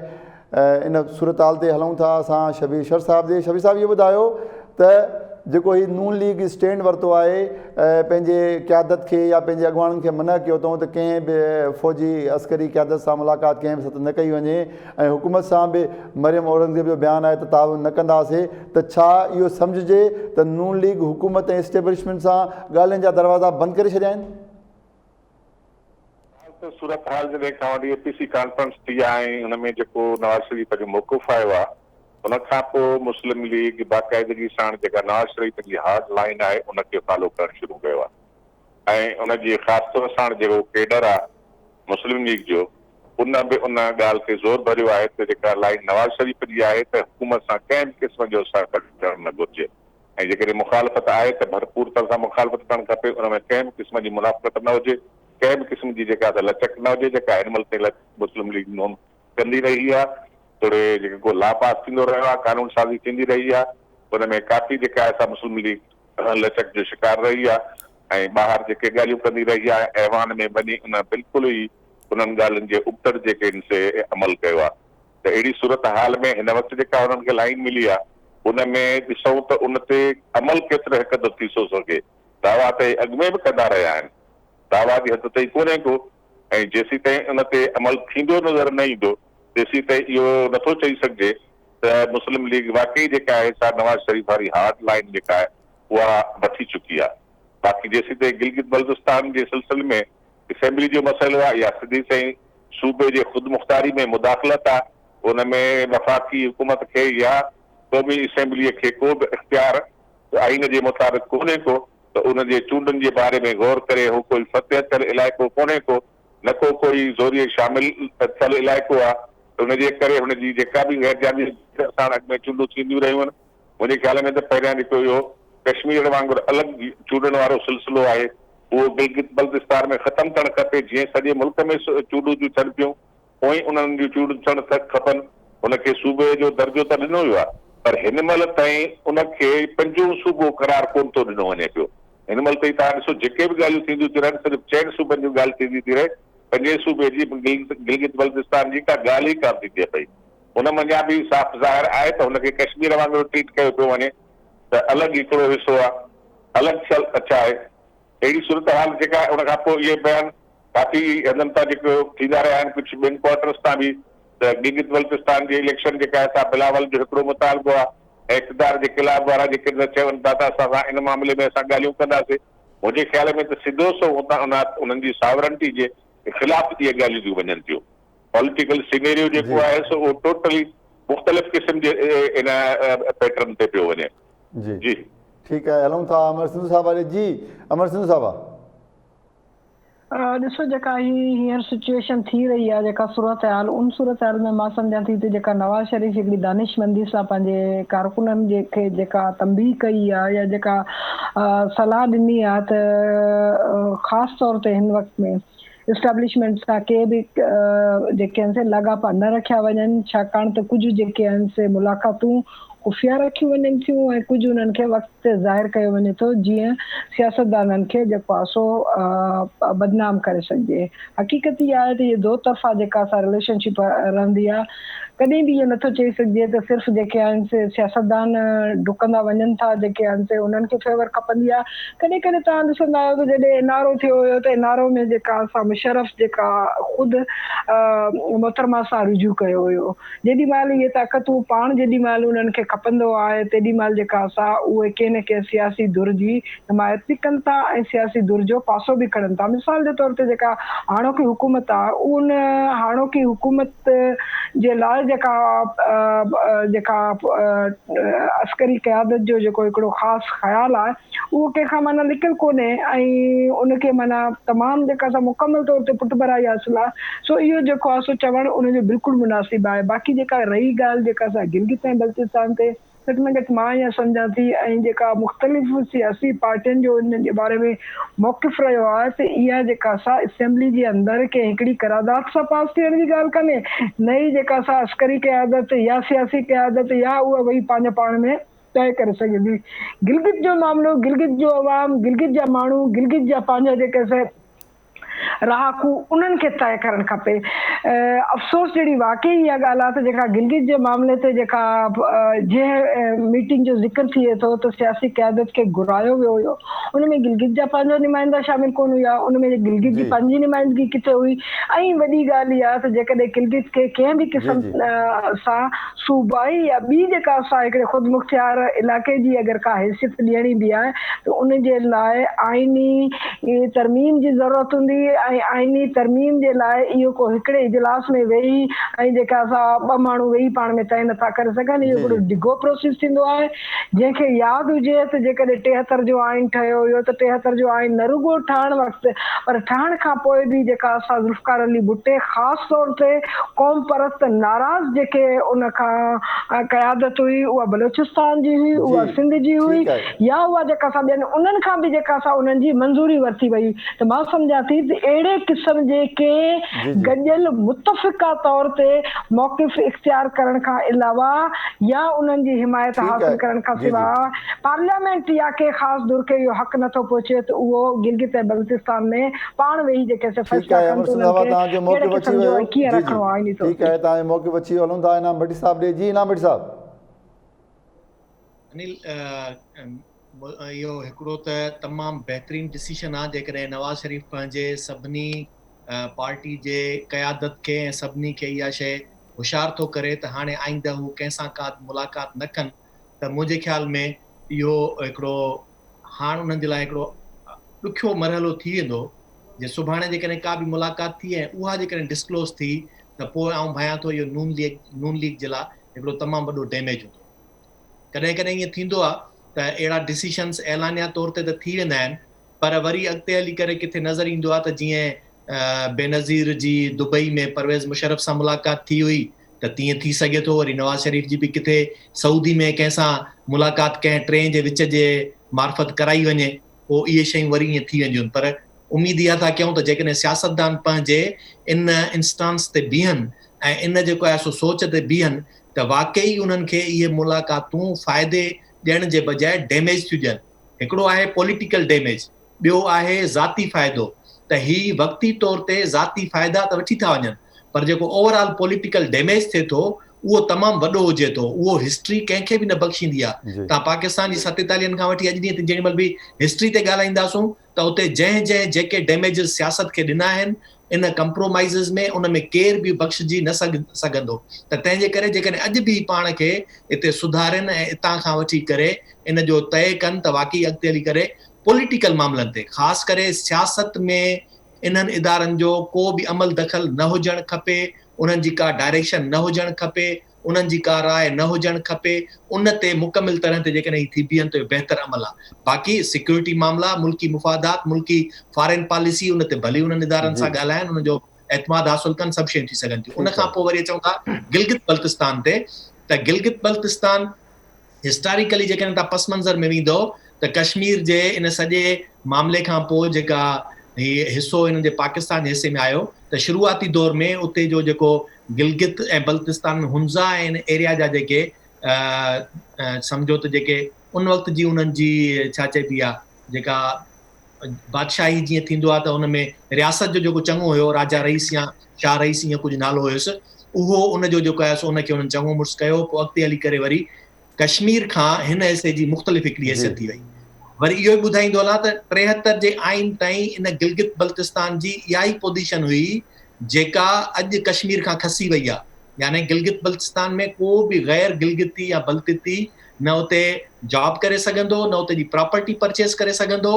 ان صورتحال تي هلون ٿا اسان شبير شر صاحب جي. شبير صاحب اهو ٻڌايو ته جيڪو هي نون ليگ اسٽينڊ ورتو آهي پنهنجي قيادت کي يا پنهنجي اڳواڻن کي منع ڪيو اٿئون ته ڪنهن به فوجي عسڪري قيادت سان ملاقات ڪنهن به سطح نه ڪئي وڃي ۽ حڪومت سان به مريم اورنگزيب جو بيان آهي ته تعاون نه ڪنداسين ته ڇا اهو سمجهجي ته نون ليگ حڪومت ۽ اسٽيبلشمينٽ سان ڳالهين جا دروازا بند ڪري ڇڏيا آهن؟ حال ته صورتحال جڏهن کان وٺي اي پي سي ڪانفرنس ٿي آهي ۽ ان ۾ جيڪو نواز شريف جو موقف آيو آهي ان کان پوء مسلم ليگ باقاعدگي ساڻ جيڪا نواز شريف جي هارڊ لائين آهي ان کي فالو ڪرڻ شروع ڪيو آهي ۽ ان جي خاص طور ساڻ جيڪو ڪيڊر آ مسلم ليگ جو ان به ان ڳالهه تي زور ڀريو آهي ته جيڪا لائين نواز شريف جي آهي ته حڪومت سان ڪنهن به قسم جو سان گڏجڻ نه گهرجي ۽ جيڪڏهن مخالفت آهي ته ڀرپور طرح سان مخالفت ڪرڻ کپي ان ۾ ڪنهن به قسم جي منافقت نه هجي ڪنهن به قسم جي جيڪا ته لچڪ نه هجي جيڪا هن مهل تائين لچڪ مسلم ليگ نون ڪندي رهي آ توڙي جيڪو ڪو لا پاس ٿيندو رهيو آ قانون سازي ٿيندي رهي آ ان ۾ ڪافي جيڪا آهي سا مسلم ليگ لچڪ جو شڪار رهي آهي ۽ ٻاهر جيڪي ڳالهيون ڪندي رهي آهي ايوان ۾ وڃي ان بلڪل ئي انهن ڳالهين جي ابتڙ جيڪي ان سي عمل ڪيو آهي ته اهڙي صورت حال ۾ هن وقت جيڪا انهن کي لائين ملي آهي ان ۾ ڏسون ته ان تي عمل ڪيترو هڪ اڌ ٿي ٿو سگهي دعويٰ ته اهي اڳ ۾ به ڪندا رهيا آهن دعويٰ جي حد تائين ڪونهي ڪو ۽ جيسيتائين ان تي عمل ٿيندو نظر نه ايندو تيسيتائين اهو نٿو چئي سگهجي ته مسلم ليگ واقعي جيڪا آهي سا نواز شريف واري هارڊ لائين جيڪا آهي اها وٺي چڪي آهي. باقي جيسيتائين گلگت بلتستان جي سلسلي ۾ اسيمبلي جو مسئلو آهي يا سڌي سئين صوبي جي خودمختاري ۾ مداخلت آهي ان ۾ وفاقي حڪومت کي يا قومي اسيمبلي کي ڪو به اختيار آئين جي مطابق ڪونهي ڪو ته ان جي چونڊن جي باري ۾ غور ڪري هو ڪوئي فتح ٿيل علائقو ڪونهي ڪو نه ڪو ڪوئي زوريء شامل ٿيل علائقو آهي ته ان جي ڪري هن جي جيڪا به غير جانبداري ساڻ اڳ ۾ چونڊون ٿينديون رهيون آهن. منهنجي خيال ۾ ته پهريان جيڪو اهو ڪشمير وانگر الڳ چونڊن وارو سلسلو آهي اهو گلگت بلتستان ۾ ختم ٿيڻ کپي جيئن سڄي ملڪ ۾ چونڊون ٿيون ٿين پيون اونئين انهن جون چونڊون ٿيڻ کپن. هن کي صوبي جو درجو ته ڏنو ويو آهي پر هن مهل تائين ان کي پنجون صوبو قرار ڪونه ٿو ڏنو وڃي پيو. هن مهل تائين توهان ڏسو جيڪي به ڳالهيون ٿينديون ٿيون رهن صرف چئن صوبن جون ڳالهه ٿيندي ٿي رهي، پنجين صوبي جي گلگت بلتستان جي ڪا ڳالهه ئي ڪانه ٿيندي پئي. ان منجهان به صاف ظاهر آهي ته هن کي ڪشمير وانگر ٽريٽ ڪيو پيو وڃي ته الڳ هڪڙو حصو آهي. الڳ ٿلڳ اڇا آهي. اهڙي صورتحال جيڪا ان کان پوء اهي بيان ڪافي هنڌن تان جيڪو ٿيندا رهيا آهن ڪجهه ٻين ڪوارٽرز تان به ته گلگت بلتستان جي اليڪشن جيڪا آهي سا بلاول جو هڪڙو مطالبو آهي ۽ اقتدار جي ڪلاب وارا جيڪي نه چون ٿا ته اسان سان ان معاملي ۾ اسان ڳالهيون ڪنداسين منهنجي خيال ۾ ته سڌو سنئون اتان انهن جي ساورنٽي جي خلاف اهي ڳالهيون ٿيون وڃن ٿيون. پوليٽيڪل سينيريو جيڪو آهي سو اهو ٽوٽلي مختلف قسم جي ان پيٽرن تي پيو وڃي. جي جي ٺيڪ آهي هلون ٿا امر سنڌو صاحب ڏي جي امر سنڌو صاحب. ڏسو جيڪا هي هينئر سچوئيشن ٿي رهي آهي جيڪا صورتحال ان صورتحال ۾ مان سمجهان ٿي ته جيڪا نواز شريف هڪڙي دانشمندي سان پنهنجي ڪارڪنن جي کي جيڪا تنبيهه ڪئي آهي يا جيڪا صلاح ڏني آهي ته خاص طور تي هن وقت ۾ اسٽيبلشمينٽ سان ڪي به جيڪي آهن سي لاڳاپا نه رکيا وڃن ڇاڪاڻ ته ڪجهه جيڪي آهن سي ملاقاتون خفيه رکيون وڃن ٿيون ۽ ڪجهه انهن کي وقت تي ظاهر ڪيو وڃي ٿو جيئن سياستدانن کي جيڪو آهي سو بدنام ڪري سگهجي. حقيقت اها آهي ته اهي دو طرفا جيڪا سا رليشن شپ رهندي آهي ڪڏهن به اهو نٿو چئي سگهجي ته صرف جيڪي آهن سي سياستدان ڊڪندا وڃن ٿا جيڪي آهن سي انهن کي فيور کپندي آهي ڪڏهن ڪڏهن توهان ڏسندا آهيو ته جڏهن اين آر او ٿيو هيو ته اين آر او ۾ جيڪا سا مشرف جيڪا خود محترمه سان رجوع ڪيو هيو جيڏي مهل اهي طاقتون پاڻ جيڏي مهل انهن کي کپندو آهي تيڏي مهل جيڪا سا اهي ڪنهن نه ڪنهن سياسي ڌر جي حمايت به ڪن ٿا ۽ سياسي ڌر جو پاسو به کڻن ٿا. مثال جي طور تي جيڪا هاڻوڪي حڪومت آهي ان هاڻوڪي حڪومت جي لاء جيڪا جيڪا عسڪري قيادت جو جيڪو هڪڙو خاص خيال آهي اهو ڪنهن کان معنيٰ لڪيل ڪونهي ۽ ان کي معنيٰ تمام جيڪا سا مڪمل طور تي پٺڀرائي حاصل آهي سو اهو جيڪو آهي سو چوڻ ان جو بلڪل مناسب آهي باقي جيڪا رهي ڳالهه جيڪا سا گلگت ۽ بلتستان تي گهٽ ۾ گهٽ مان ائين سمجهان ٿي ۽ جيڪا مختلف سياسي پارٽين جو ان جي باري ۾ موقف رهيو آهي ته اها جيڪا سا اسيمبلي جي اندر ڪنهن هڪڙي قرارداد سان پاس ٿيڻ جي ڳالهه ڪانهي نه ئي جيڪا سا عسڪري قيادت يا سياسي قيادت يا اها وئي پنهنجو پاڻ ۾ طئي ڪري سگهي ٿي. گلگت جو معاملو، گلگت جو عوام، گلگت جا ماڻهو، گلگت جا پنهنجا جيڪي سي رهاڪو انهن کي طئي ڪرڻ کپي. افسوس جهڙي واقعي اها ڳالهه آهي ته جيڪا گلگت جي معاملي تي جيڪا جنهن ميٽنگ جو ذڪر ٿئي ٿو ته سياسي قيادت کي گهرايو ويو هيو ان ۾ گلگت جا پنهنجا نمائندا شامل ڪونه هيا ان ۾ گلگت جي پنهنجي نمائندگي ڪٿي هئي ۽ وڏي ڳالهه اها ته جيڪڏهن گلگت کي ڪنهن به قسم سان صوبائي يا ٻي جيڪا سا هڪڙي خودمختيار علائقي جي اگر ڪا حيثيت ڏيڻي به آهي ته ان جي لاء آئيني ترميم جي ضرورت هوندي ۽ آئيني ترميم جي لاء اهو ڪو هڪڙي اجلاس ۾ ويهي ۽ جيڪا سا ٻه ماڻهو ويهي پاڻ ۾ طئي نٿا ڪري سگهن اهو هڪڙو ڊگهو پروسيس ٿيندو آهي جنهن کي ياد هجي ته جيڪڏهن 73 جو آئين ٺهيو هيو ته 73 جو آئين نه رڳو ٺهڻ وقت پر ٺهڻ کان پوء به جيڪا اسان ذوالفقار علي ڀٽي خاص طور تي قوم پرست ناراض جيڪي ان کان قيادت هئي اها بلوچستان جي هئي اها سنڌ جي هئي يا اها جيڪا سا ٻين انهن کان به جيڪا سا انهن جي منظوري ورتي وئي ته مان سمجهان ٿي ته اهڙي قسم جي ڪنهن گڏيل متفقه طور تي موقف اختيار ڪرڻ کان علاوه يا انهن جي حمايت حاصل ڪرڻ کان سواء پارليامينٽ يا ڪنهن خاص ڌر کي اهو حق نه ٿو پهچي ته اهو گلگت ۽ بلتستان ۾ پاڻ ويهي جيڪي سي فيصلا ڪن ته انهن کي ڪهڙي قسم جو ۽ ڪيئن رکڻو آهي آئيني طور تي. ٺيڪ آهي توهان جو موقف اچي ويو هلون ٿا انعام ڀٽي صاحب ڏي جي انعام ڀٽي صاحب. انيل اهو هڪڙو ته تمام بهترين ڊسيشن آهي جيڪڏهن نواز شريف پنهنجي سڀني پارٽي جي قيادت کي ۽ سڀني کي اها شيء هوشيار ٿو ڪري ته هاڻي آئنده هو ڪنهن سان ڪا به ملاقات نه ڪن ته منهنجي خيال ۾ اهو هڪڙو هاڻ انهن جي لاء هڪڙو ڏکيو مرحلو ٿي ويندو جي سڀاڻي جيڪڏهن ڪا به ملاقات ٿي ۽ اها جيڪڏهن ڊسڪلوز ٿي ته پوء آئون ڀانيان ٿو اهو نون ليگ نون ليگ جي لاء هڪڙو تمام وڏو ڊيميج هوندو. ڪڏهن ڪڏهن ائين ٿيندو آهي ته اهڙا ڊسيشنس اعلانيا طور تي ته ٿي ويندا آهن پر وري اڳتي هلي ڪري ڪٿي نظر ايندو آهي ته جيئن بينظير جي دبئي ۾ پرويز مشرف سان ملاقات ٿي هئي ته تيئن ٿي سگهي ٿو وري نواز شريف جي به ڪٿي سعودي ۾ ڪنهن سان ملاقات ڪنهن ٽئين جي وچ جي معرفت ڪرائي وڃي پوء اهي شيون وري ائين ٿي وينديون پر اميد اها ٿا ڪيون ته جيڪڏهن سياستدان پنهنجي ان انسٽانس تي بيهن ۽ ان جيڪو آهي سو سوچ تي بيهن ته واقعي انهن کي اهي ملاقاتون فائدي ڏيڻ جي بجاء ڊيميج ٿيون ڏين. هڪڙو آهي پوليٽيڪل ڊيميج ٻيو آهي ذاتي فائدو ته هي وقتي طور تي ذاتي فائدا ته وٺي ٿا وڃن پر جيڪو اوور آل پوليٽيڪل ڊيميج ٿئي ٿو اهو تمام وڏو هجي ٿو اهو هسٽري ڪنهن کي به نه بخشيندي آهي توهان پاڪستان جي ستيتاليهن کان وٺي اڄ ڏينهن تائين جيڏي مهل به هسٽري تي ڳالهائينداسون ته اتي جنهن جنهن جيڪي ڊيميجز سياست کي ڏنا آهن ان ڪمپرومائيزز ۾ ان ۾ ڪير به بخشجي نه سگهندو ته تنهن جي ڪري جيڪڏهن اڄ به هي پاڻ کي اتي سڌارين ۽ اتان کان وٺي ڪري ان جو طئي ڪن ته واقعي اڳتي هلي ڪري پوليٽيڪل معاملن تي خاص ڪري سياست ۾ انهن ادارن جو ڪو به عمل دخل نه هجڻ کپي انهن جي ڪا ڊائريڪشن نه هجڻ کپي انهن جي ڪا راء نه هجڻ کپي، ان تي مڪمل طرح تي جيڪڏهن هي ٿي بيهن ته اهو بهتر عمل آهي. باقي سيڪيورٽي معاملا، ملڪي مفادات، ملڪي فارين پاليسي ان تي ڀلي انهن ادارن سان ڳالهائن، انهن جو اعتماد حاصل ڪن، سڀ شيون ٿي سگهن ٿيون. ان کان پوء وري اچون ٿا گلگت بلتستان تي ته گلگت بلتستان هسٽاريڪلي جيڪڏهن توهان پس منظر ۾ ويندؤ ته ڪشمير جي ان سڄي معاملي کان پوء جيڪا هي حصو انهن جي پاڪستان جي حصي ۾ آيو ته شروعاتي دور ۾ اتي جو جيڪو گلگت ۽ بلتستان ۾ هنزا ۽ ان ايريا جا جيڪي سمجهو ته جيڪي ان وقت جي انهن جي ڇا چئبي آ جيڪا بادشاهي جيئن ٿيندو آ ته ان ۾ رياست جو جيڪو چڱو هيو راجا رئيس يا شاهه رئيس ائين ڪجهه نالو هيس اهو ان جو جيڪو آهي سو ان کي انهن چڱو مڙس ڪيو پوء اڳتي هلي ڪري وري ڪشمير کان هن حصي جي مختلف هڪڙي حيثيت ٿي وئي. وري اهو به ٻڌائيندو هلان ته 73 جي آئين تائين ان گلگت بلتستان جي اها ئي پوزيشن هئي جيڪا اڄ ڪشمير کان کسي وئي آهي يعني گلگت بلتستان ۾ ڪو به غير گلگتي يا بلتتي نه اتي جاب ڪري سگهندو نه اتي جي پراپرٽي پرچيز ڪري سگهندو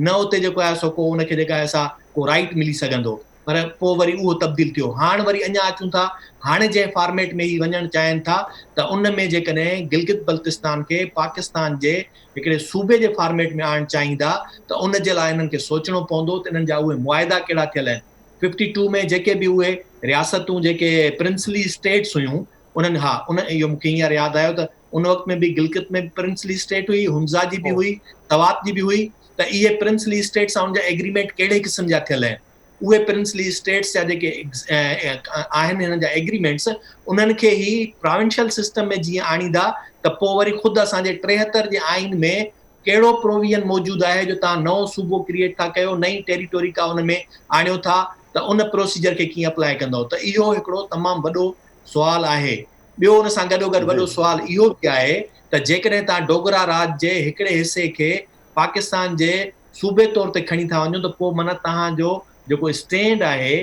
نه اتي جيڪو آهي سو ڪو ان کي جيڪا آهي سا ڪو رائيٽ ملي سگهندو. پر پوء وري اهو تبديل ٿيو. هاڻ وري اڃا اچون ٿا، هاڻي جنهن فارميٽ ۾ هي وڃڻ چاهين ٿا ته ان ۾ جيڪڏهن گلگت بلتستان کي پاڪستان جي هڪڙي صوبي جي فارميٽ ۾ آڻڻ چاهيندا ته ان جي لاء انهن کي سوچڻو پوندو ته انهن جا اهي معاهدا ڪهڙا ٿيل آهن. ففٽي ٽو ۾ جيڪي به اهي رياستون جيڪي پرنسلي اسٽيٽس هيون انهن ها ان اهو مون کي هينئر ياد آيو ته ان وقت ۾ به گلگت ۾ به پرنسلي اسٽيٽ هئي، هنزا جي به هئي، سوات جي به هئي ته اهي پرنسلي اسٽيٽس سان ان جا ايگريمينٽ ڪهڙي قسم جا ٿيل آهن. اهي پرنسلي اسٽيٽس جا جيڪي آهن هنن جا ايگريمينٽس انهن کي هي پراونشل سسٽم ۾ جيئن آڻيندا ته پوء وري خود اسان جي 73 جي آئين ۾ ڪهڙو پروويزن موجود آهي جو توهان نئون صوبو ڪريئيٽ ٿا ڪيو نئين ٽيريٽوري ڪا ان ۾ آڻيو ٿا ته ان پروسيجر کي ڪيئن اپلائي ڪندؤ ته اهو هڪڙو تمام وڏو سوال آهي ٻيو ان سان گڏوگڏ وڏو سوال اهو به آهي ته جيڪڏهن توهان ڊوگرا راڄ جي هڪڙي حصي کي پاڪستان جي صوبي طور تي کڻي ٿا وڃو ته پوء معنيٰ توهان جو جيڪو اسٽينڊ آهي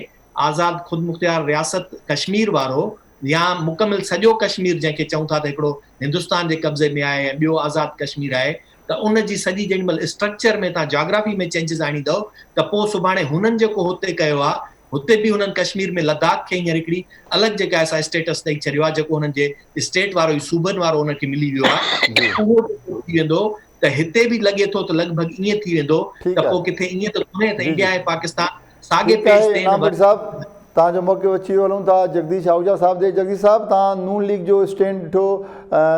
آزاد خودمختيار رياست ڪشمير وارو يا مڪمل سڄو ڪشمير جنهن کي چئون ٿا ته هڪڙو هندستان جي قبضي ۾ آهي ۽ ٻيو آزاد ڪشمير آهي ته ان جي سڄي جيڏي مهل اسٽرڪچر ۾ توهان جاگرافي ۾ چينجز آڻيندؤ ته پوء سڀاڻي هنن جيڪو هتي ڪيو آهي هتي به هنن ڪشمير ۾ لداخ کي هينئر هڪڙي الڳ جيڪا آهي سا اسٽيٽس ڏئي ڇڏيو آهي جيڪو هنن جي اسٽيٽ وارو ئي صوبن وارو انهن کي ملي ويو آهي اهو ٿي ويندو ته هتي به لڳي ٿو ته لڳ ڀڳ ائين ٿي ويندو ته پوء ڪٿي ائين ته ڪونهي ته انڊيا ۽ پاڪستان ساڳي پيج تي انعام ڀٽي صاحب توهان جو موقعو اچي ويو هلون ٿا جگديش آهوجا صاحب ڏي جگديش صاحب توهان نون ليگ جو اسٽينڊ ڏٺو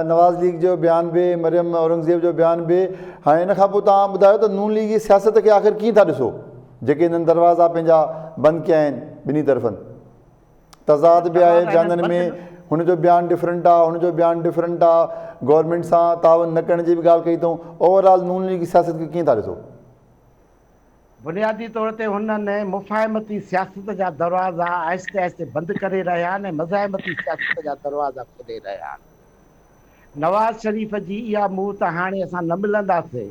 نواز ليگ جو بيان به مريم اورنگزيب جو بيان به هاڻي ان کان پوء توهان ٻڌايو ته نون ليگ جي سياست کي آخر ڪيئن ٿا ڏسو جيڪي هنن دروازا پنهنجا بند ڪيا آهن ٻنهي طرفن تضاد به آهي بيانن ۾ هن جو بيان ڊفرنٽ آ هن جو بيان ڊفرنٽ آ گورنمينٽ سان تعاون نه ڪرڻ جي به ڳالهه ڪئي اٿئون اوور آل نون ليگ جي سياست کي ڪيئن ٿا ڏسو؟ بنيادي طور تي هنن مفاهمتي سياست جا دروازا آهستي آهستي بند ڪري رهيا آهن ۽ مزاحمتي سياست جا دروازا کولي رهيا آهن. نواز شريف جي اها موو ته هاڻي اسان نه ملنداسين،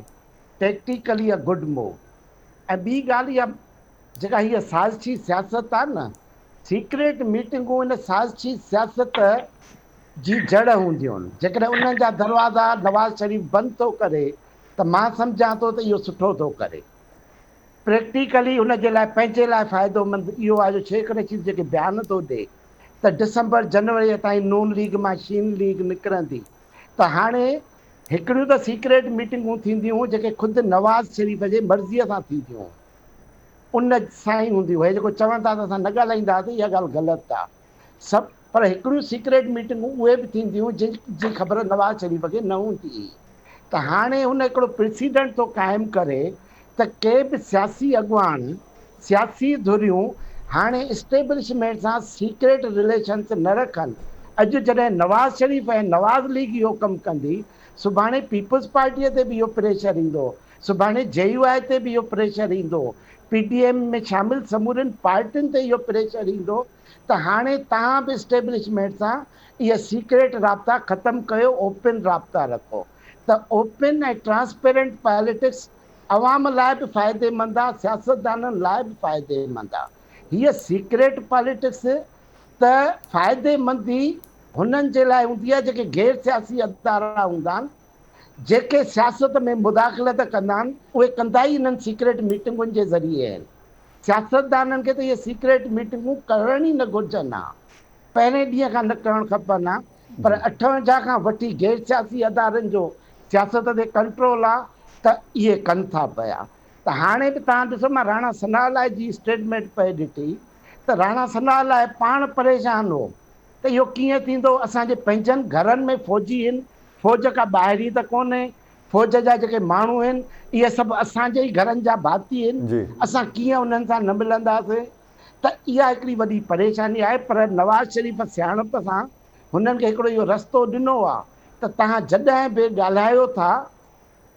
ٽيڪٽيڪلي ا گڊ موو ۽ ٻي ڳالهه اها جيڪا هيء سازشي سياست آ نه، سيڪريٽ ميٽنگون ان سازشي سياست جي جڙ هونديون آهن. جيڪڏهن انهن جا دروازا نواز شريف بند ٿو ڪري ته مان سمجهان ٿو ته اهو سٺو ٿو ڪري. پريڪٽيڪلي هن جي لاء پنهنجي لاء فائدومند اهو آهي جو شيخ رشيد جيڪي بيان ٿو ڏئي ته ڊسمبر جنوريء تائين نون ليگ مان شين ليگ نڪرندي ته هاڻي هڪڙيون ته سيڪريٽ ميٽنگون ٿينديون جيڪي خود نواز شريف جي مرضيء سان ٿينديون. ان سان ئي هوندي هئي جيڪو چون ٿا ته اسان نه ڳالهائينداسين اها ڳالهه غلط آ سڀ پر هڪڙيون سيڪريٽ ميٽنگون اهي به ٿينديون جن جي خبر نواز شريف کي نه هوندي هئي ته هاڻي هن هڪڙو پريسيڊنٽ ٿو قائم ڪري ته ڪي به سياسي اڳواڻ سياسي ڌريون هاڻي اسٽيبلشمينٽ سان سيڪريٽ رليشنس نه رکن اڄ جڏهن نواز شريف ۽ نواز ليگ اهو ڪم ڪندي سڀاڻي پيپلز پارٽي تي به اهو پريشر ايندو سڀاڻي جي يو آء تي به اهو پريشر ايندو، پي ڊي ايم ۾ شامل سمورين پارٽين تي اهو پريشر ايندو ته هاڻي توهان به اسٽيبلشمينٽ سان اهي سيڪريٽ رابطا ختم ڪيو اوپن رابطا رکو ته اوپن ۽ ٽرانسپيرنٽ پاليٽڪس عوام لاء به فائديمند آ سياستدانن لاء به فائديمند آ هيء سيڪريٽ پاليٽڪس ته فائديمند ئي هنن جي لاء هوندي آ جيڪي غير سياسي ادارا هوندا آهن جيڪي سياست ۾ مداخلت ڪندا آهن اهي ڪندا ئي انهن سيڪريٽ ميٽنگن جي ذريعي آهن. سياستدانن کي ته اهي سيڪريٽ ميٽنگون ڪرڻ ئي نه گهرجن ها. پهرين ڏينهن کان نه ڪرڻ کپن ها پر 58 کان وٺي غير سياسي ادارن جو سياست تي ڪنٽرول آ ته اهي ڪن ٿا پيا ته هاڻي به توهان ڏسو مان راڻا ثناء الله جي اسٽيٽمينٽ پئي ڏٺي ته راڻا ثناء الله پاڻ پريشان هو ته اهو ڪيئن ٿيندو اسان جي پنهنجن گهرن ۾ فوجي هن فوج ڪا ٻاهرين ته ڪونهي، فوج جا جيڪي ماڻهو هن، اهي سڀ اسان جي ئي گهرن جا ڀاتي هن، اسان ڪيئن انهن سان نه ملنداسين؟ ته اها هڪڙي وڏي پريشاني آهي، پر نواز شريف سياڻپ سان هنن کي هڪڙو اهو رستو ڏنو آهي ته توهان جڏهن به ڳالهايو ٿا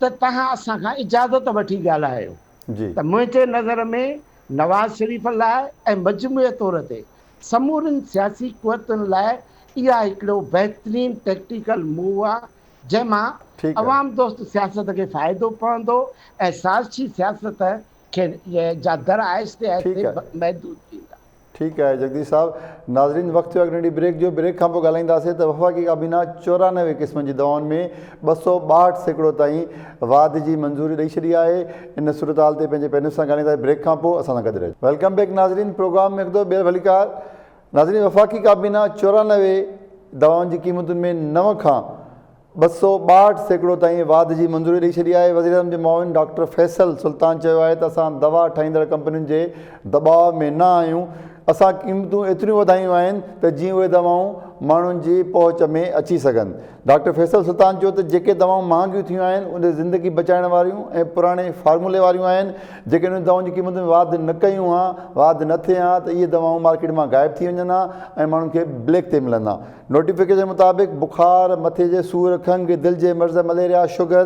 ته توهان اسان کان اجازت وٺي ڳالهايو ته منهنجي نظر ۾ نواز شريف لاء ۽ مجموعي طور تي سمورين سياسي قوتن لاء اها هڪڙو بهترين ٽيڪٽيڪل موو آ جنهن مان عوام دوست سياست کي فائدو پوندو ۽ سازشي سياست کي جا در آهستي آهستي محدود ٿيندا. ٺيڪ آهي جگديش صاحب. ناظرين وقت ٿيو آهي هڪ ننڍي بريڪ جو بريڪ کان پوء ڳالهائينداسين ته وفاقي ڪابينا 94 قسمن جي دوائن ۾ 262% تائين واڌ جي منظوري ڏئي ڇڏي آهي ان صورتحال تي پنهنجي پينل سان ڳالهائينداسين بريڪ کان پوء اسان سان گڏ رهجو. Welcome back ناظرين پروگرام ۾ هڪ دفعو ٻيهر ڀليڪار ناظرين وفاقي ڪابينا 94 دوائن جي قيمتن ۾ 9 کان 262% تائين واڌ جي منظوري ڏئي ڇڏي آهي وزيراعظم جي معاون ڊاڪٽر فيصل سلطان چيو آهي ته اسان دوا ٺاهيندڙ ڪمپنين جي دٻاء ۾ نه آهيون اسان قيمتون ايتريون وڌايون آهن ته جيئن اهي دوائون ماڻهن جي پهچ ۾ اچي سگهن. ڊاڪٽر فيصل سلطان چيو ته جيڪي دوائون مهانگيون ٿيون آهن اهي زندگي بچائڻ واريون ۽ پراڻي فارمولي واريون آهن، جيڪڏهن انهن دوائن جي قيمتن ۾ واڌ نه ڪيون ها، واڌ نه ٿئي ها ته اهي دوائون مارڪيٽ مان غائب ٿي وڃن ها ۽ ماڻهن کي بليڪ تي ملن ها. نوٽيفڪيشن مطابق بخار، مٿي جي سور، کنگهه، دل جي مرض، مليريا، شگر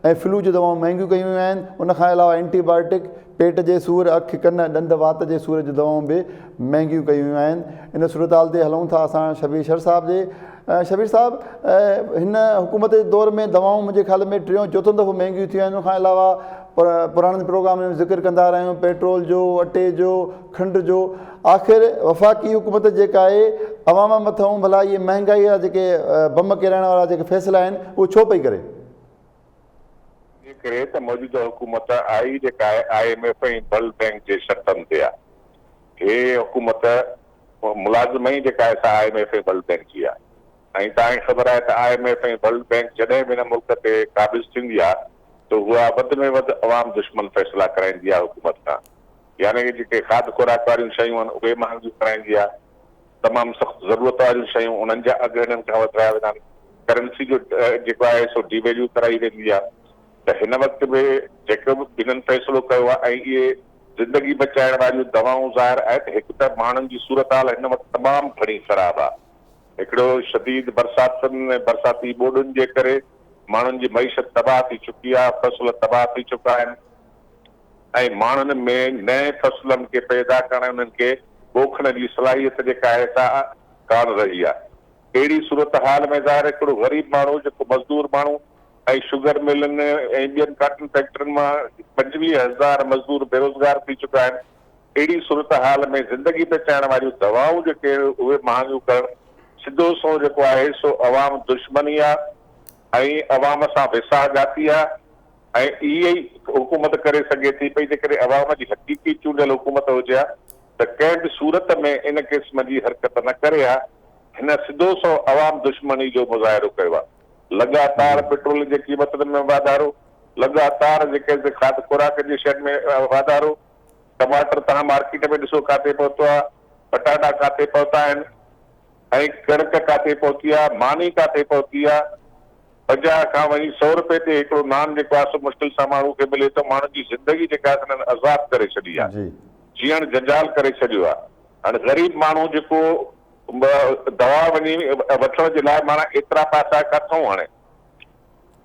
۽ فلو جون دوائون مهانگيون ڪيون ويون آهن، ان کان علاوه اينٽي بائيوٽڪ، پيٽ جي سور، اک، ڪن، ڏند، وات جي سور جون دوائون به مهنگيون ڪيون ويون آهن. ان صورتحال تي هلون ٿا اسان شبير شر صاحب جي. شبير صاحب هن حڪومت جي دور ۾ دوائون منهنجي خيال ۾ ٽيون چوٿون دفعو مهنگيون ٿيون آهن ان کان علاوه پراڻن پروگرامن ۾ ذڪر ڪندا رهيا آهيون پيٽرول جو، اٽي جو، کنڊ جو آخر وفاقي حڪومت جيڪا آهي عوام مٿان ڀلا اهي مهنگائي جا جيڪي بم ڪيرائڻ وارا جيڪي فيصلا آهن اهي ڇو پئي ڪري؟ انهيء ڪري ته موجوده حڪومت آئي جيڪا آهي I M F ۽ world bank جي شرطن تي آهي. هي حڪومت ملازم ئي جيڪا آهي سا I M F ۽ world bank جي آهي ۽ توهان کي خبر آهي ته I M F ۽ world bank جڏهن به هن ملڪ تي قابض ٿيندي آهي ته اها وڌ ۾ وڌ عوام دشمن فيصلا ڪرائيندي آهي حڪومت کان يعني جيڪي کاڌ خوراڪ واريون شيون آهن اهي مهانگيون ڪرائيندي آهي. تمام سخت ضرورت واريون شيون انهن جا اگهه هنن کان وڌرايا ويندا آهن، ڪرنسي جو جيڪو آهي سو ڊي ويليو ڪرائي ويندي آهي ته هن وقت به جيڪو به هنن فيصلو ڪيو آهي ۽ اهي زندگي بچائڻ واريون دوائون ظاهر آهي ته هڪ ته ماڻهن جي صورتحال هن وقت تمام گهڻي خراب آهي هڪڙو شديد برساتن ۽ برساتي ٻوڏن جي ڪري ماڻهن جي معيشت تباهه ٿي چڪي آهي فصل تباهه ٿي چڪا آهن. ۽ ماڻهن ۾ نئين فصلن کي پيدا ڪرڻ ۽ انهن کي پوکڻ جي صلاحيت جيڪا آهي سا ڪانه رهي آهي. اهڙي صورتحال ۾ ظاهر هڪڙو غريب ماڻهو جيڪو مزدور ماڻهو ۽ شگر ملن ۽ ٻين ڪاٽن فيڪٽرين مان 25 هزار مزدور بيروزگار ٿي چڪا آهن اهڙي صورتحال ۾ زندگي بچائڻ واريون دوائون جيڪي آهن اهي مهانگيون ڪرڻ سڌو سنئون جيڪو آهي سو عوام دشمني آهي ۽ عوام سان ويساهه گهاتي آهي. ۽ اها ئي حڪومت ڪري سگهي ٿي پئي جيڪڏهن عوام جي حقيقي چونڊيل حڪومت هجي ها ته ڪنهن به صورت ۾ ان قسم جي حرڪت نه ڪري ها، هن سڌو سنئون عوام دشمني جو مظاهرو ڪيو آهي، لڳاتار پيٽرول جي قيمتن ۾ واڌارو، لڳاتار جيڪي سي کاڌ خوراڪ جي شين ۾ واڌارو، ٽماٽر توهان مارڪيٽ ۾ ڏسو ڪاٿي پهتو آهي، پٽاٽا ڪاٿي پهتا آهن ۽ ڪڻڪ ڪاٿي پهتي آهي، ماني ڪاٿي پهتي آهي. 50 کان وڃي سئو رپئي تي هڪڙو نان جيڪو آهي سو مشڪل سان ماڻهو کي ملي ٿو، ماڻهن جي زندگي جيڪا آهي سا هنن عذاب ڪري ڇڏي آهي، جيئڻ جنجال ڪري ڇڏيو آهي. هاڻي غريب ماڻهو جيڪو دوا وڃي وٺڻ جي لاء معنيٰ ايترا پئسا ڪٿئون آڻي؟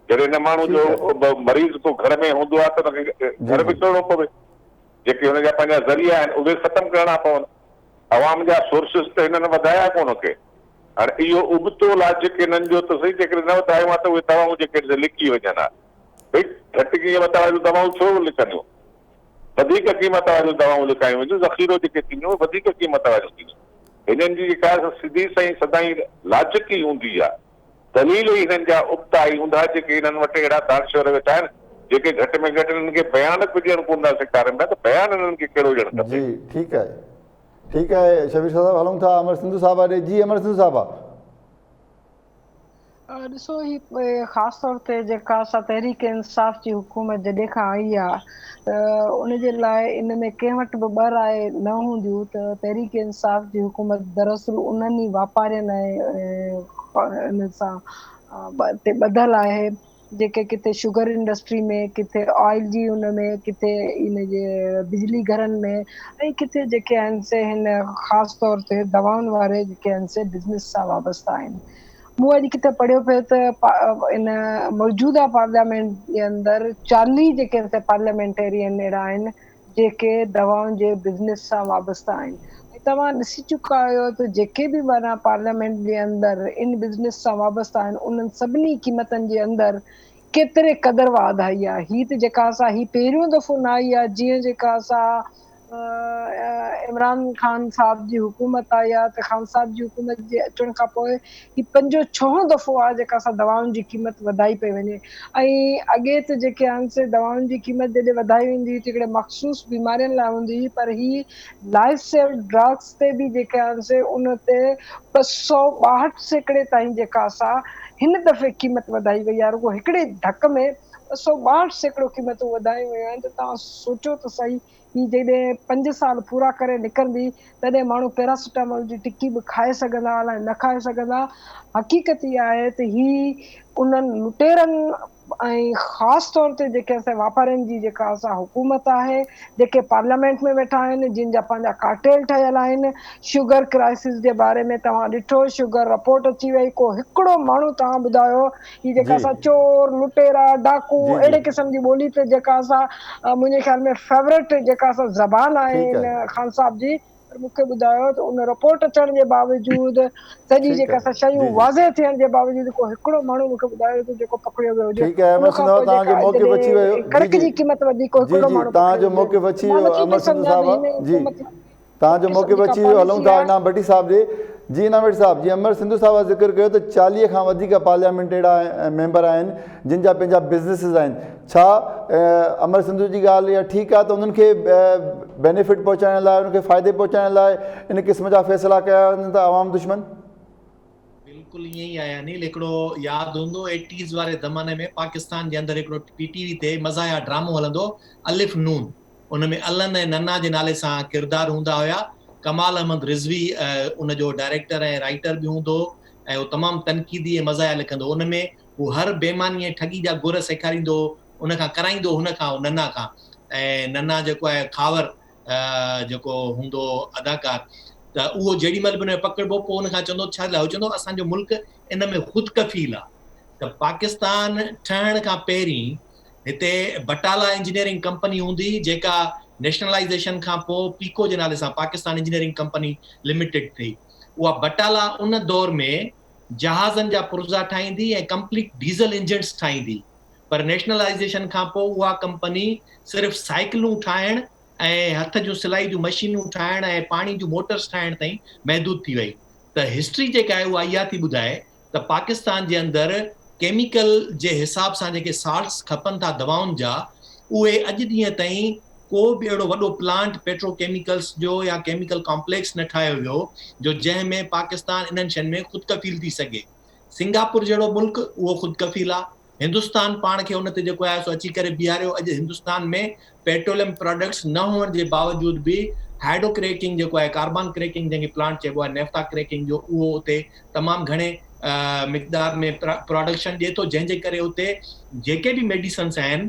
جڏهن هن ماڻهو جو مريض ڪو گهر ۾ هوندو آهي ته ان کي گهر وڪڻڻو پوي، جيڪي هن جا پنهنجا ذريعا آهن اهي ختم ڪرڻا پون. عوام جا سورسز ته هنن وڌايا ڪونه ڪي. هاڻي اهو ابتو لاجڪ هنن جو ته سائين جيڪڏهن نه وڌايون ها ته اهي دوائون جيڪي آهن سي لڪي وڃن ها. ڀئي گهٽ قيمت واريون دوائون ڇو لڪنديون؟ وڌيڪ قيمت واريون دوائون لڪايون وينديون، ذخيرو جيڪي ٿينديون اهي وڌيڪ قيمت واريون ٿينديون. هنن جي جيڪا آهي سا سڌي سئين سدائين لاجڪ ئي هوندي آهي. دليل ئي هنن جا ابتا ئي هوندا جيڪي هنن وٽ اهڙا دانشور ويٺا آهن جيڪي گهٽ ۾ گهٽ هنن کي بيان به ڏيڻ ڪونه ٿا سيکارين پيا ته بيان هنن کي ڪهڙو ڏيڻ کپي. جي ٺيڪ آهي ٺيڪ آهي شبير شاھ صاحب هلون ٿا امر سنڌو صاحبه ڏي جي امر سنڌو صاحبه. ڏسو هي خاص طور تي جيڪا سا تحريڪ انصاف جي حڪومت جڏهن کان آئي آ ته ان جي لاء ان ۾ ڪنهن وٽ به ٻه راء نه هونديون ته تحريڪ انصاف جي حڪومت دراصل انهن ئي واپارين ۽ ان سان تي ٻڌل آهي جيڪي ڪٿي شگر انڊسٽري ۾ ڪٿي آئل جي ان ۾ ڪٿي ان جي بجلي گهرن ۾ ۽ ڪٿي جيڪي آهن سي هن خاص طور تي دوائن واري جيڪي آهن سي بزنس سان وابسته آهن. مون اڄ ڪٿي پڙهيو پئي ته ان موجوده پارليامينٽ جي اندر 40 جيڪي سي پارليامينٽيرين اهڙا آهن جيڪي دوائن جي بزنس سان وابسته آهن ۽ توهان ڏسي چڪا آهيو ته جيڪي به معنيٰ پارليامينٽ جي اندر ان بزنس سان وابسته آهن انهن سڀني قيمتن جي اندر ڪيتري قدر واڌ آئي آهي هي ته جيڪا سا هي پهريون دفعو نه آئي آهي جيئن جيڪا سا عمران خان صاحب جي حڪومت آئي آهي ته خان صاحب جي حڪومت جي اچڻ کان پوء هي پنجون ڇهون دفعو آهي جيڪا سا دوائن جي قيمت وڌائي پئي وڃي ۽ اڳي ته جيڪي آهن سي دوائن جي قيمت جڏهن وڌائي ويندي هئي ته هڪڙي مخصوص بيمارين لاء هوندي هئي پر هي لائف سيو ڊرگس تي به جيڪي آهن سي ان تي 262 سيڪڙي تائين جيڪا سا هن دفعي قيمت وڌائي وئي آهي رڳو هڪڙي ڌڪ ۾ 262% قيمتون وڌايون ويون آهن ته توهان سوچو ته سهي هي جڏهن پنج سال پورا ڪري نڪرندي تڏهن ماڻهو پيراسيٽامول جي ٽڪي به کائي سگهندا الائي نه کائي سگهندا. حقيقت اها آهي ته هي انهن لٽيرن ۽ خاص طور تي جيڪي اسان واپارين جي جيڪا اسان حڪومت آهي جيڪي پارليامينٽ ۾ ويٺا آهن جن جا پنهنجا ڪارٽيل ٺهيل آهن شگر ڪرائسس جي باري ۾ توهان ڏٺو شگر رپورٽ اچي وئي ڪو هڪڙو ماڻهو توهان ٻڌايو هي جيڪا اسان چور، لٽيرا، ڊاڪو اهڙي قسم جي ٻولي ته جيڪا اسان منهنجي خيال ۾ فيورٽ جيڪا اسان زبان آهي هن خان صاحب جي پر مون کي ٻڌايو ته ان رپورٽ اچڻ جي باوجود سڄي جيڪا اسان شيون واضح ٿيڻ جي باوجود ڪو هڪڙو ماڻهو مون کي ٻڌايو ته جيڪو پڪڙيو ويو هجي ان کان پوء جيڪا جڏهن ڪڻڪ جي قيمت وڌي ڪو هڪڙو ماڻهو پڪڙيو هجي مان نٿي پئي سمجهان ته هن حڪومت توهان جو موقف اچي ويو هلون ٿا انعام ڀٽي صاحب ڏي جي انعام ڀٽي صاحب جي امر سنڌو صاحب ذڪر ڪيو ته 40 کان وڌيڪ پارليامينٽ اهڙا ميمبر آهن جن جا پنهنجا بزنسز آهن ڇا امر سنڌو جي ڳالهه اها ٺيڪ آهي ته انهن کي بينيفٽ پهچائڻ لاء انهن کي فائدي پهچائڻ لاء ان قسم جا فيصلا ڪيا وڃن ٿا عوام دشمن بلڪل ائين ئي آهي انيل هڪڙو ياد هوندو ايٽيز واري زماني ۾ پاڪستان جي اندر هڪڙو پي ٽي وي تي مزاحيه ڊرامو هلندو الف نون ان ۾ الن ۽ ننا جي نالي سان ڪردار هوندا هيا. ڪمال احمد رضوي ان جو ڊائريڪٽر ۽ رائيٽر به هوندو هو ۽ هو تمام تنقيدي ۽ مزاحيه لکندو هو. ان ۾ هو هر بيماني ۽ ٺڳي جا گر سيکاريندو هو، ان کان ڪرائيندو هو هن کان هو ننا کان ۽ ننا جيڪو آهي خاور جيڪو هوندو هو اداڪار ته اهو جيڏي مهل به ان ۾ پڪڙبو پوء ان کان چوندو هو ڇا لاء؟ هو چوندو هو اسان جو ملڪ ان ۾ خود ڪفيل آ ته پاڪستان ٺهڻ کان پهرين هتي بٽالا انجنيئرنگ ڪمپني هوندي هئي جيڪا نيشنلائيزيشن کان پوء پيڪو جي نالي سان پاڪستان انجنيئرنگ ڪمپني لميٽيڊ ٿي. اها بٽالا ان دور ۾ جهازن جا پرزا ٺاهيندي ۽ ڪمپليٽ ڊيزل انجنس ٺاهيندي پر نيشنلائيزيشن کان پوء اها ڪمپني صرف سائيڪلون ٺاهڻ ۽ هٿ جون سلائي جون مشينون ٺاهڻ ۽ پاڻي جون موٽرز ٺاهڻ تائين محدود ٿي وئي ته هسٽري جيڪا آهي اها اها ٿي ٻڌائي ته پاڪستان جي اندر ڪيميڪل جي حساب سان جيڪي سالٽس کپن ٿا دوائن جا اهي اڄ ڏينهن تائين ڪو به اهڙو وڏو پلانٽ پيٽرو ڪيميڪلس جو يا ڪيميڪل ڪامپليڪس نه ٺاهيو ويو جو جنهن ۾ پاڪستان انهن شين ۾ خود ڪفيل ٿي سگهي. سنگاپور جهڙو ملڪ اهو خود ڪفيل آ. هندستان پاڻ کي ان تي جيڪو آهي سو اچي ڪري بيهاريو اڄ هندستان ۾ پيٽروليم پراڊڪٽس نه هئڻ جي باوجود به هائيڊرو ڪريڪنگ جيڪو آهي ڪاربان ڪريڪنگ جنهن کي پلانٽ چئبو آهي نيفتا ڪريڪنگ جو اهو اتي تمام گهڻي مقدار ۾ پراڊڪشن ڏئي ٿو جنهن جي ڪري اتي جيڪي به ميڊيسنس آهن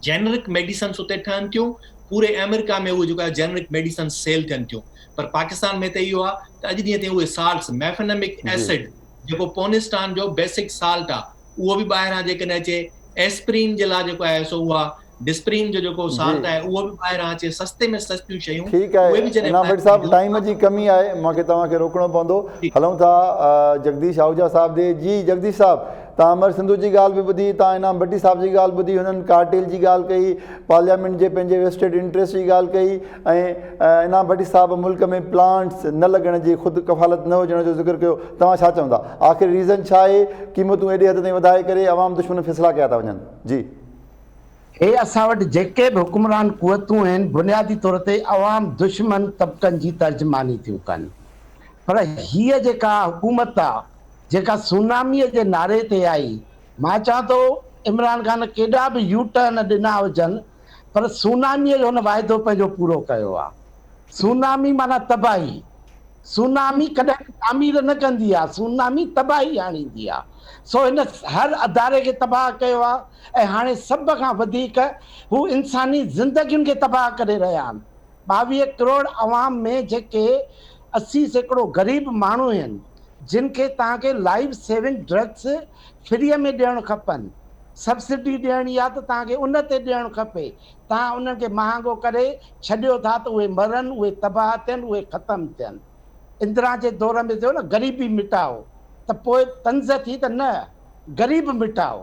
جينرڪ ميڊيسنس اتي ٺهن ٿيون پوري آمريڪا ۾ اهي جيڪو آهي جينرڪ ميڊيسنس سيل ٿين ٿيون پر پاڪستان ۾ ته اهو آهي ته اڄ ڏينهن تائين اهي سالٽس ميفنمڪ ايسڊ جيڪو پونسٽان جو بيسڪ سالٽ آ اهو به ٻاهران جيڪڏهن اچي ايسپرين جي لاء جيڪو آهي سو اها ڊسپرين جو جيڪو سالٽ آهي اهو به ٻاهران اچي سستي ۾ سستيون شيون ٺيڪ آهي انعام ڀٽي صاحب ٽائيم جي ڪمي آهي مان کي توهان کي روڪڻو پوندو هلون ٿا جگديش آهوجا صاحب ڏي جي جگديش صاحب تان امر سنڌو جي ڳالهه به ٻڌي تان انعام ڀٽي صاحب جي ڳالهه ٻڌي هنن ڪارٽيل جي ڳالهه ڪئي پارليامينٽ جي پنهنجي ويسٽيڊ انٽريسٽ جي ڳالهه ڪئي ۽ انعام ڀٽي صاحب ملڪ ۾ پلانٽس نه لڳڻ جي خود ڪفالت نه هجڻ جو ذڪر ڪيو توهان ڇا چوندا آخر ريزن ڇا آهي قيمتون ايڏي حد تائين وڌائي ڪري عوام دشمن فيصلا ڪيا ٿا وڃن جي. هي اسان وٽ جيڪي به حڪمران قوتون آهن بنيادي طور تي عوام دشمن طبقن جي ترجماني ٿيون ڪن پر هيء جيڪا حڪومت آ جيڪا سوناميء جي نعري تي آئي مان چوان ٿو عمران خان ڪيڏا به يو ٽرن ڏنا هجن پر سوناميء جو هن واعدو پنهنجو پورو ڪيو آ سونامي معنيٰ تباهي سونامي ڪڏهن به تعمير نه ڪندي آ، سونامي تباهي آڻيندي آ. سو هن هر اداري کي تباهه ڪيو آ ۽ هاڻي سڀ کان وڌيڪ هو انساني زندگين کي تباهه ڪري رهيا آهن. 22 ڪروڙ عوام ۾ جيڪي 80% غريب ماڻهو آهن جن کي توهان کي لائيف سيونگ ڊرگس فري ۾ ڏيڻ کپن، سبسڊي ڏيڻي آ ته توهان کي ان تي ڏيڻ کپي، توهان انهن کي مهانگو ڪري ڇڏيو ٿا ته اهي مرن، اهي تباهه ٿين، اهي ختم ٿين. اندرا جي دور ۾ ٿيو نه غريبي مٽاء ته پوء طنز ٿي ته نه غريب مٽاء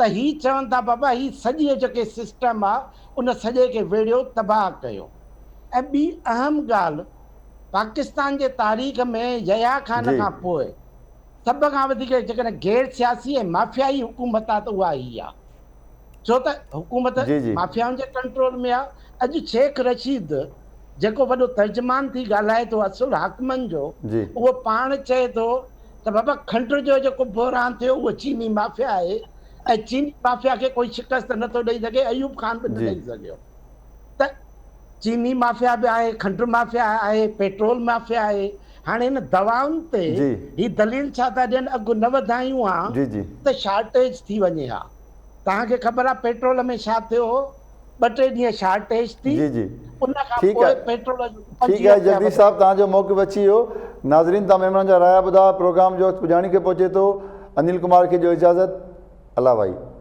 ته هي چون ٿا بابا هي سڄي جيڪي سسٽم آ ان سڄي کي ويڙهيو تباهه ڪيو ۽ ٻي اهم ڳالهه پاڪستان جي تاريخ ۾ يحيٰ خان کان پوء سڀ کان وڌيڪ جيڪڏهن غير سياسي ۽ مافيائي حڪومت آ ته اها هي آ. ڇو ته حڪومت مافيائن جي ڪنٽرول ۾ آ. اڄ شيخ رشيد جيڪو وڏو ترجمان ٿي ڳالهائي ٿو اصل حاڪمن جو اهو پاڻ چئي ٿو ته بابا کنڊ جو جيڪو بحران ٿيو اهو چيني مافيا آهي ۽ چيني مافيا کي ڪوئي شڪست نٿو ڏئي سگهي ايوب خان به نه ڏئي سگهيو ته چيني مافيا به آهي کنڊ مافيا آهي پيٽرول مافيا آهي هاڻي هن دوائن تي هي دليل ڇا ٿا ڏين اگهه نه وڌايون ها ته شارٽيج ٿي وڃي ها. توهان کي خبر آهي پيٽرول ۾ ڇا ٿيو هو ٻه ٽي ڏينهن شارٽيج ٿي ان کان پوء پيٽرول جو 25 ٺيڪ آهي جگديش صاحب توهان جو موقف اچي ويو ناظرين توهان مهمانن جا رايا ٻڌا پروگرام جو وقت پڄاڻي کي پهچي ٿو انيل ڪمار کي ڏيو اجازت الله ڀائي.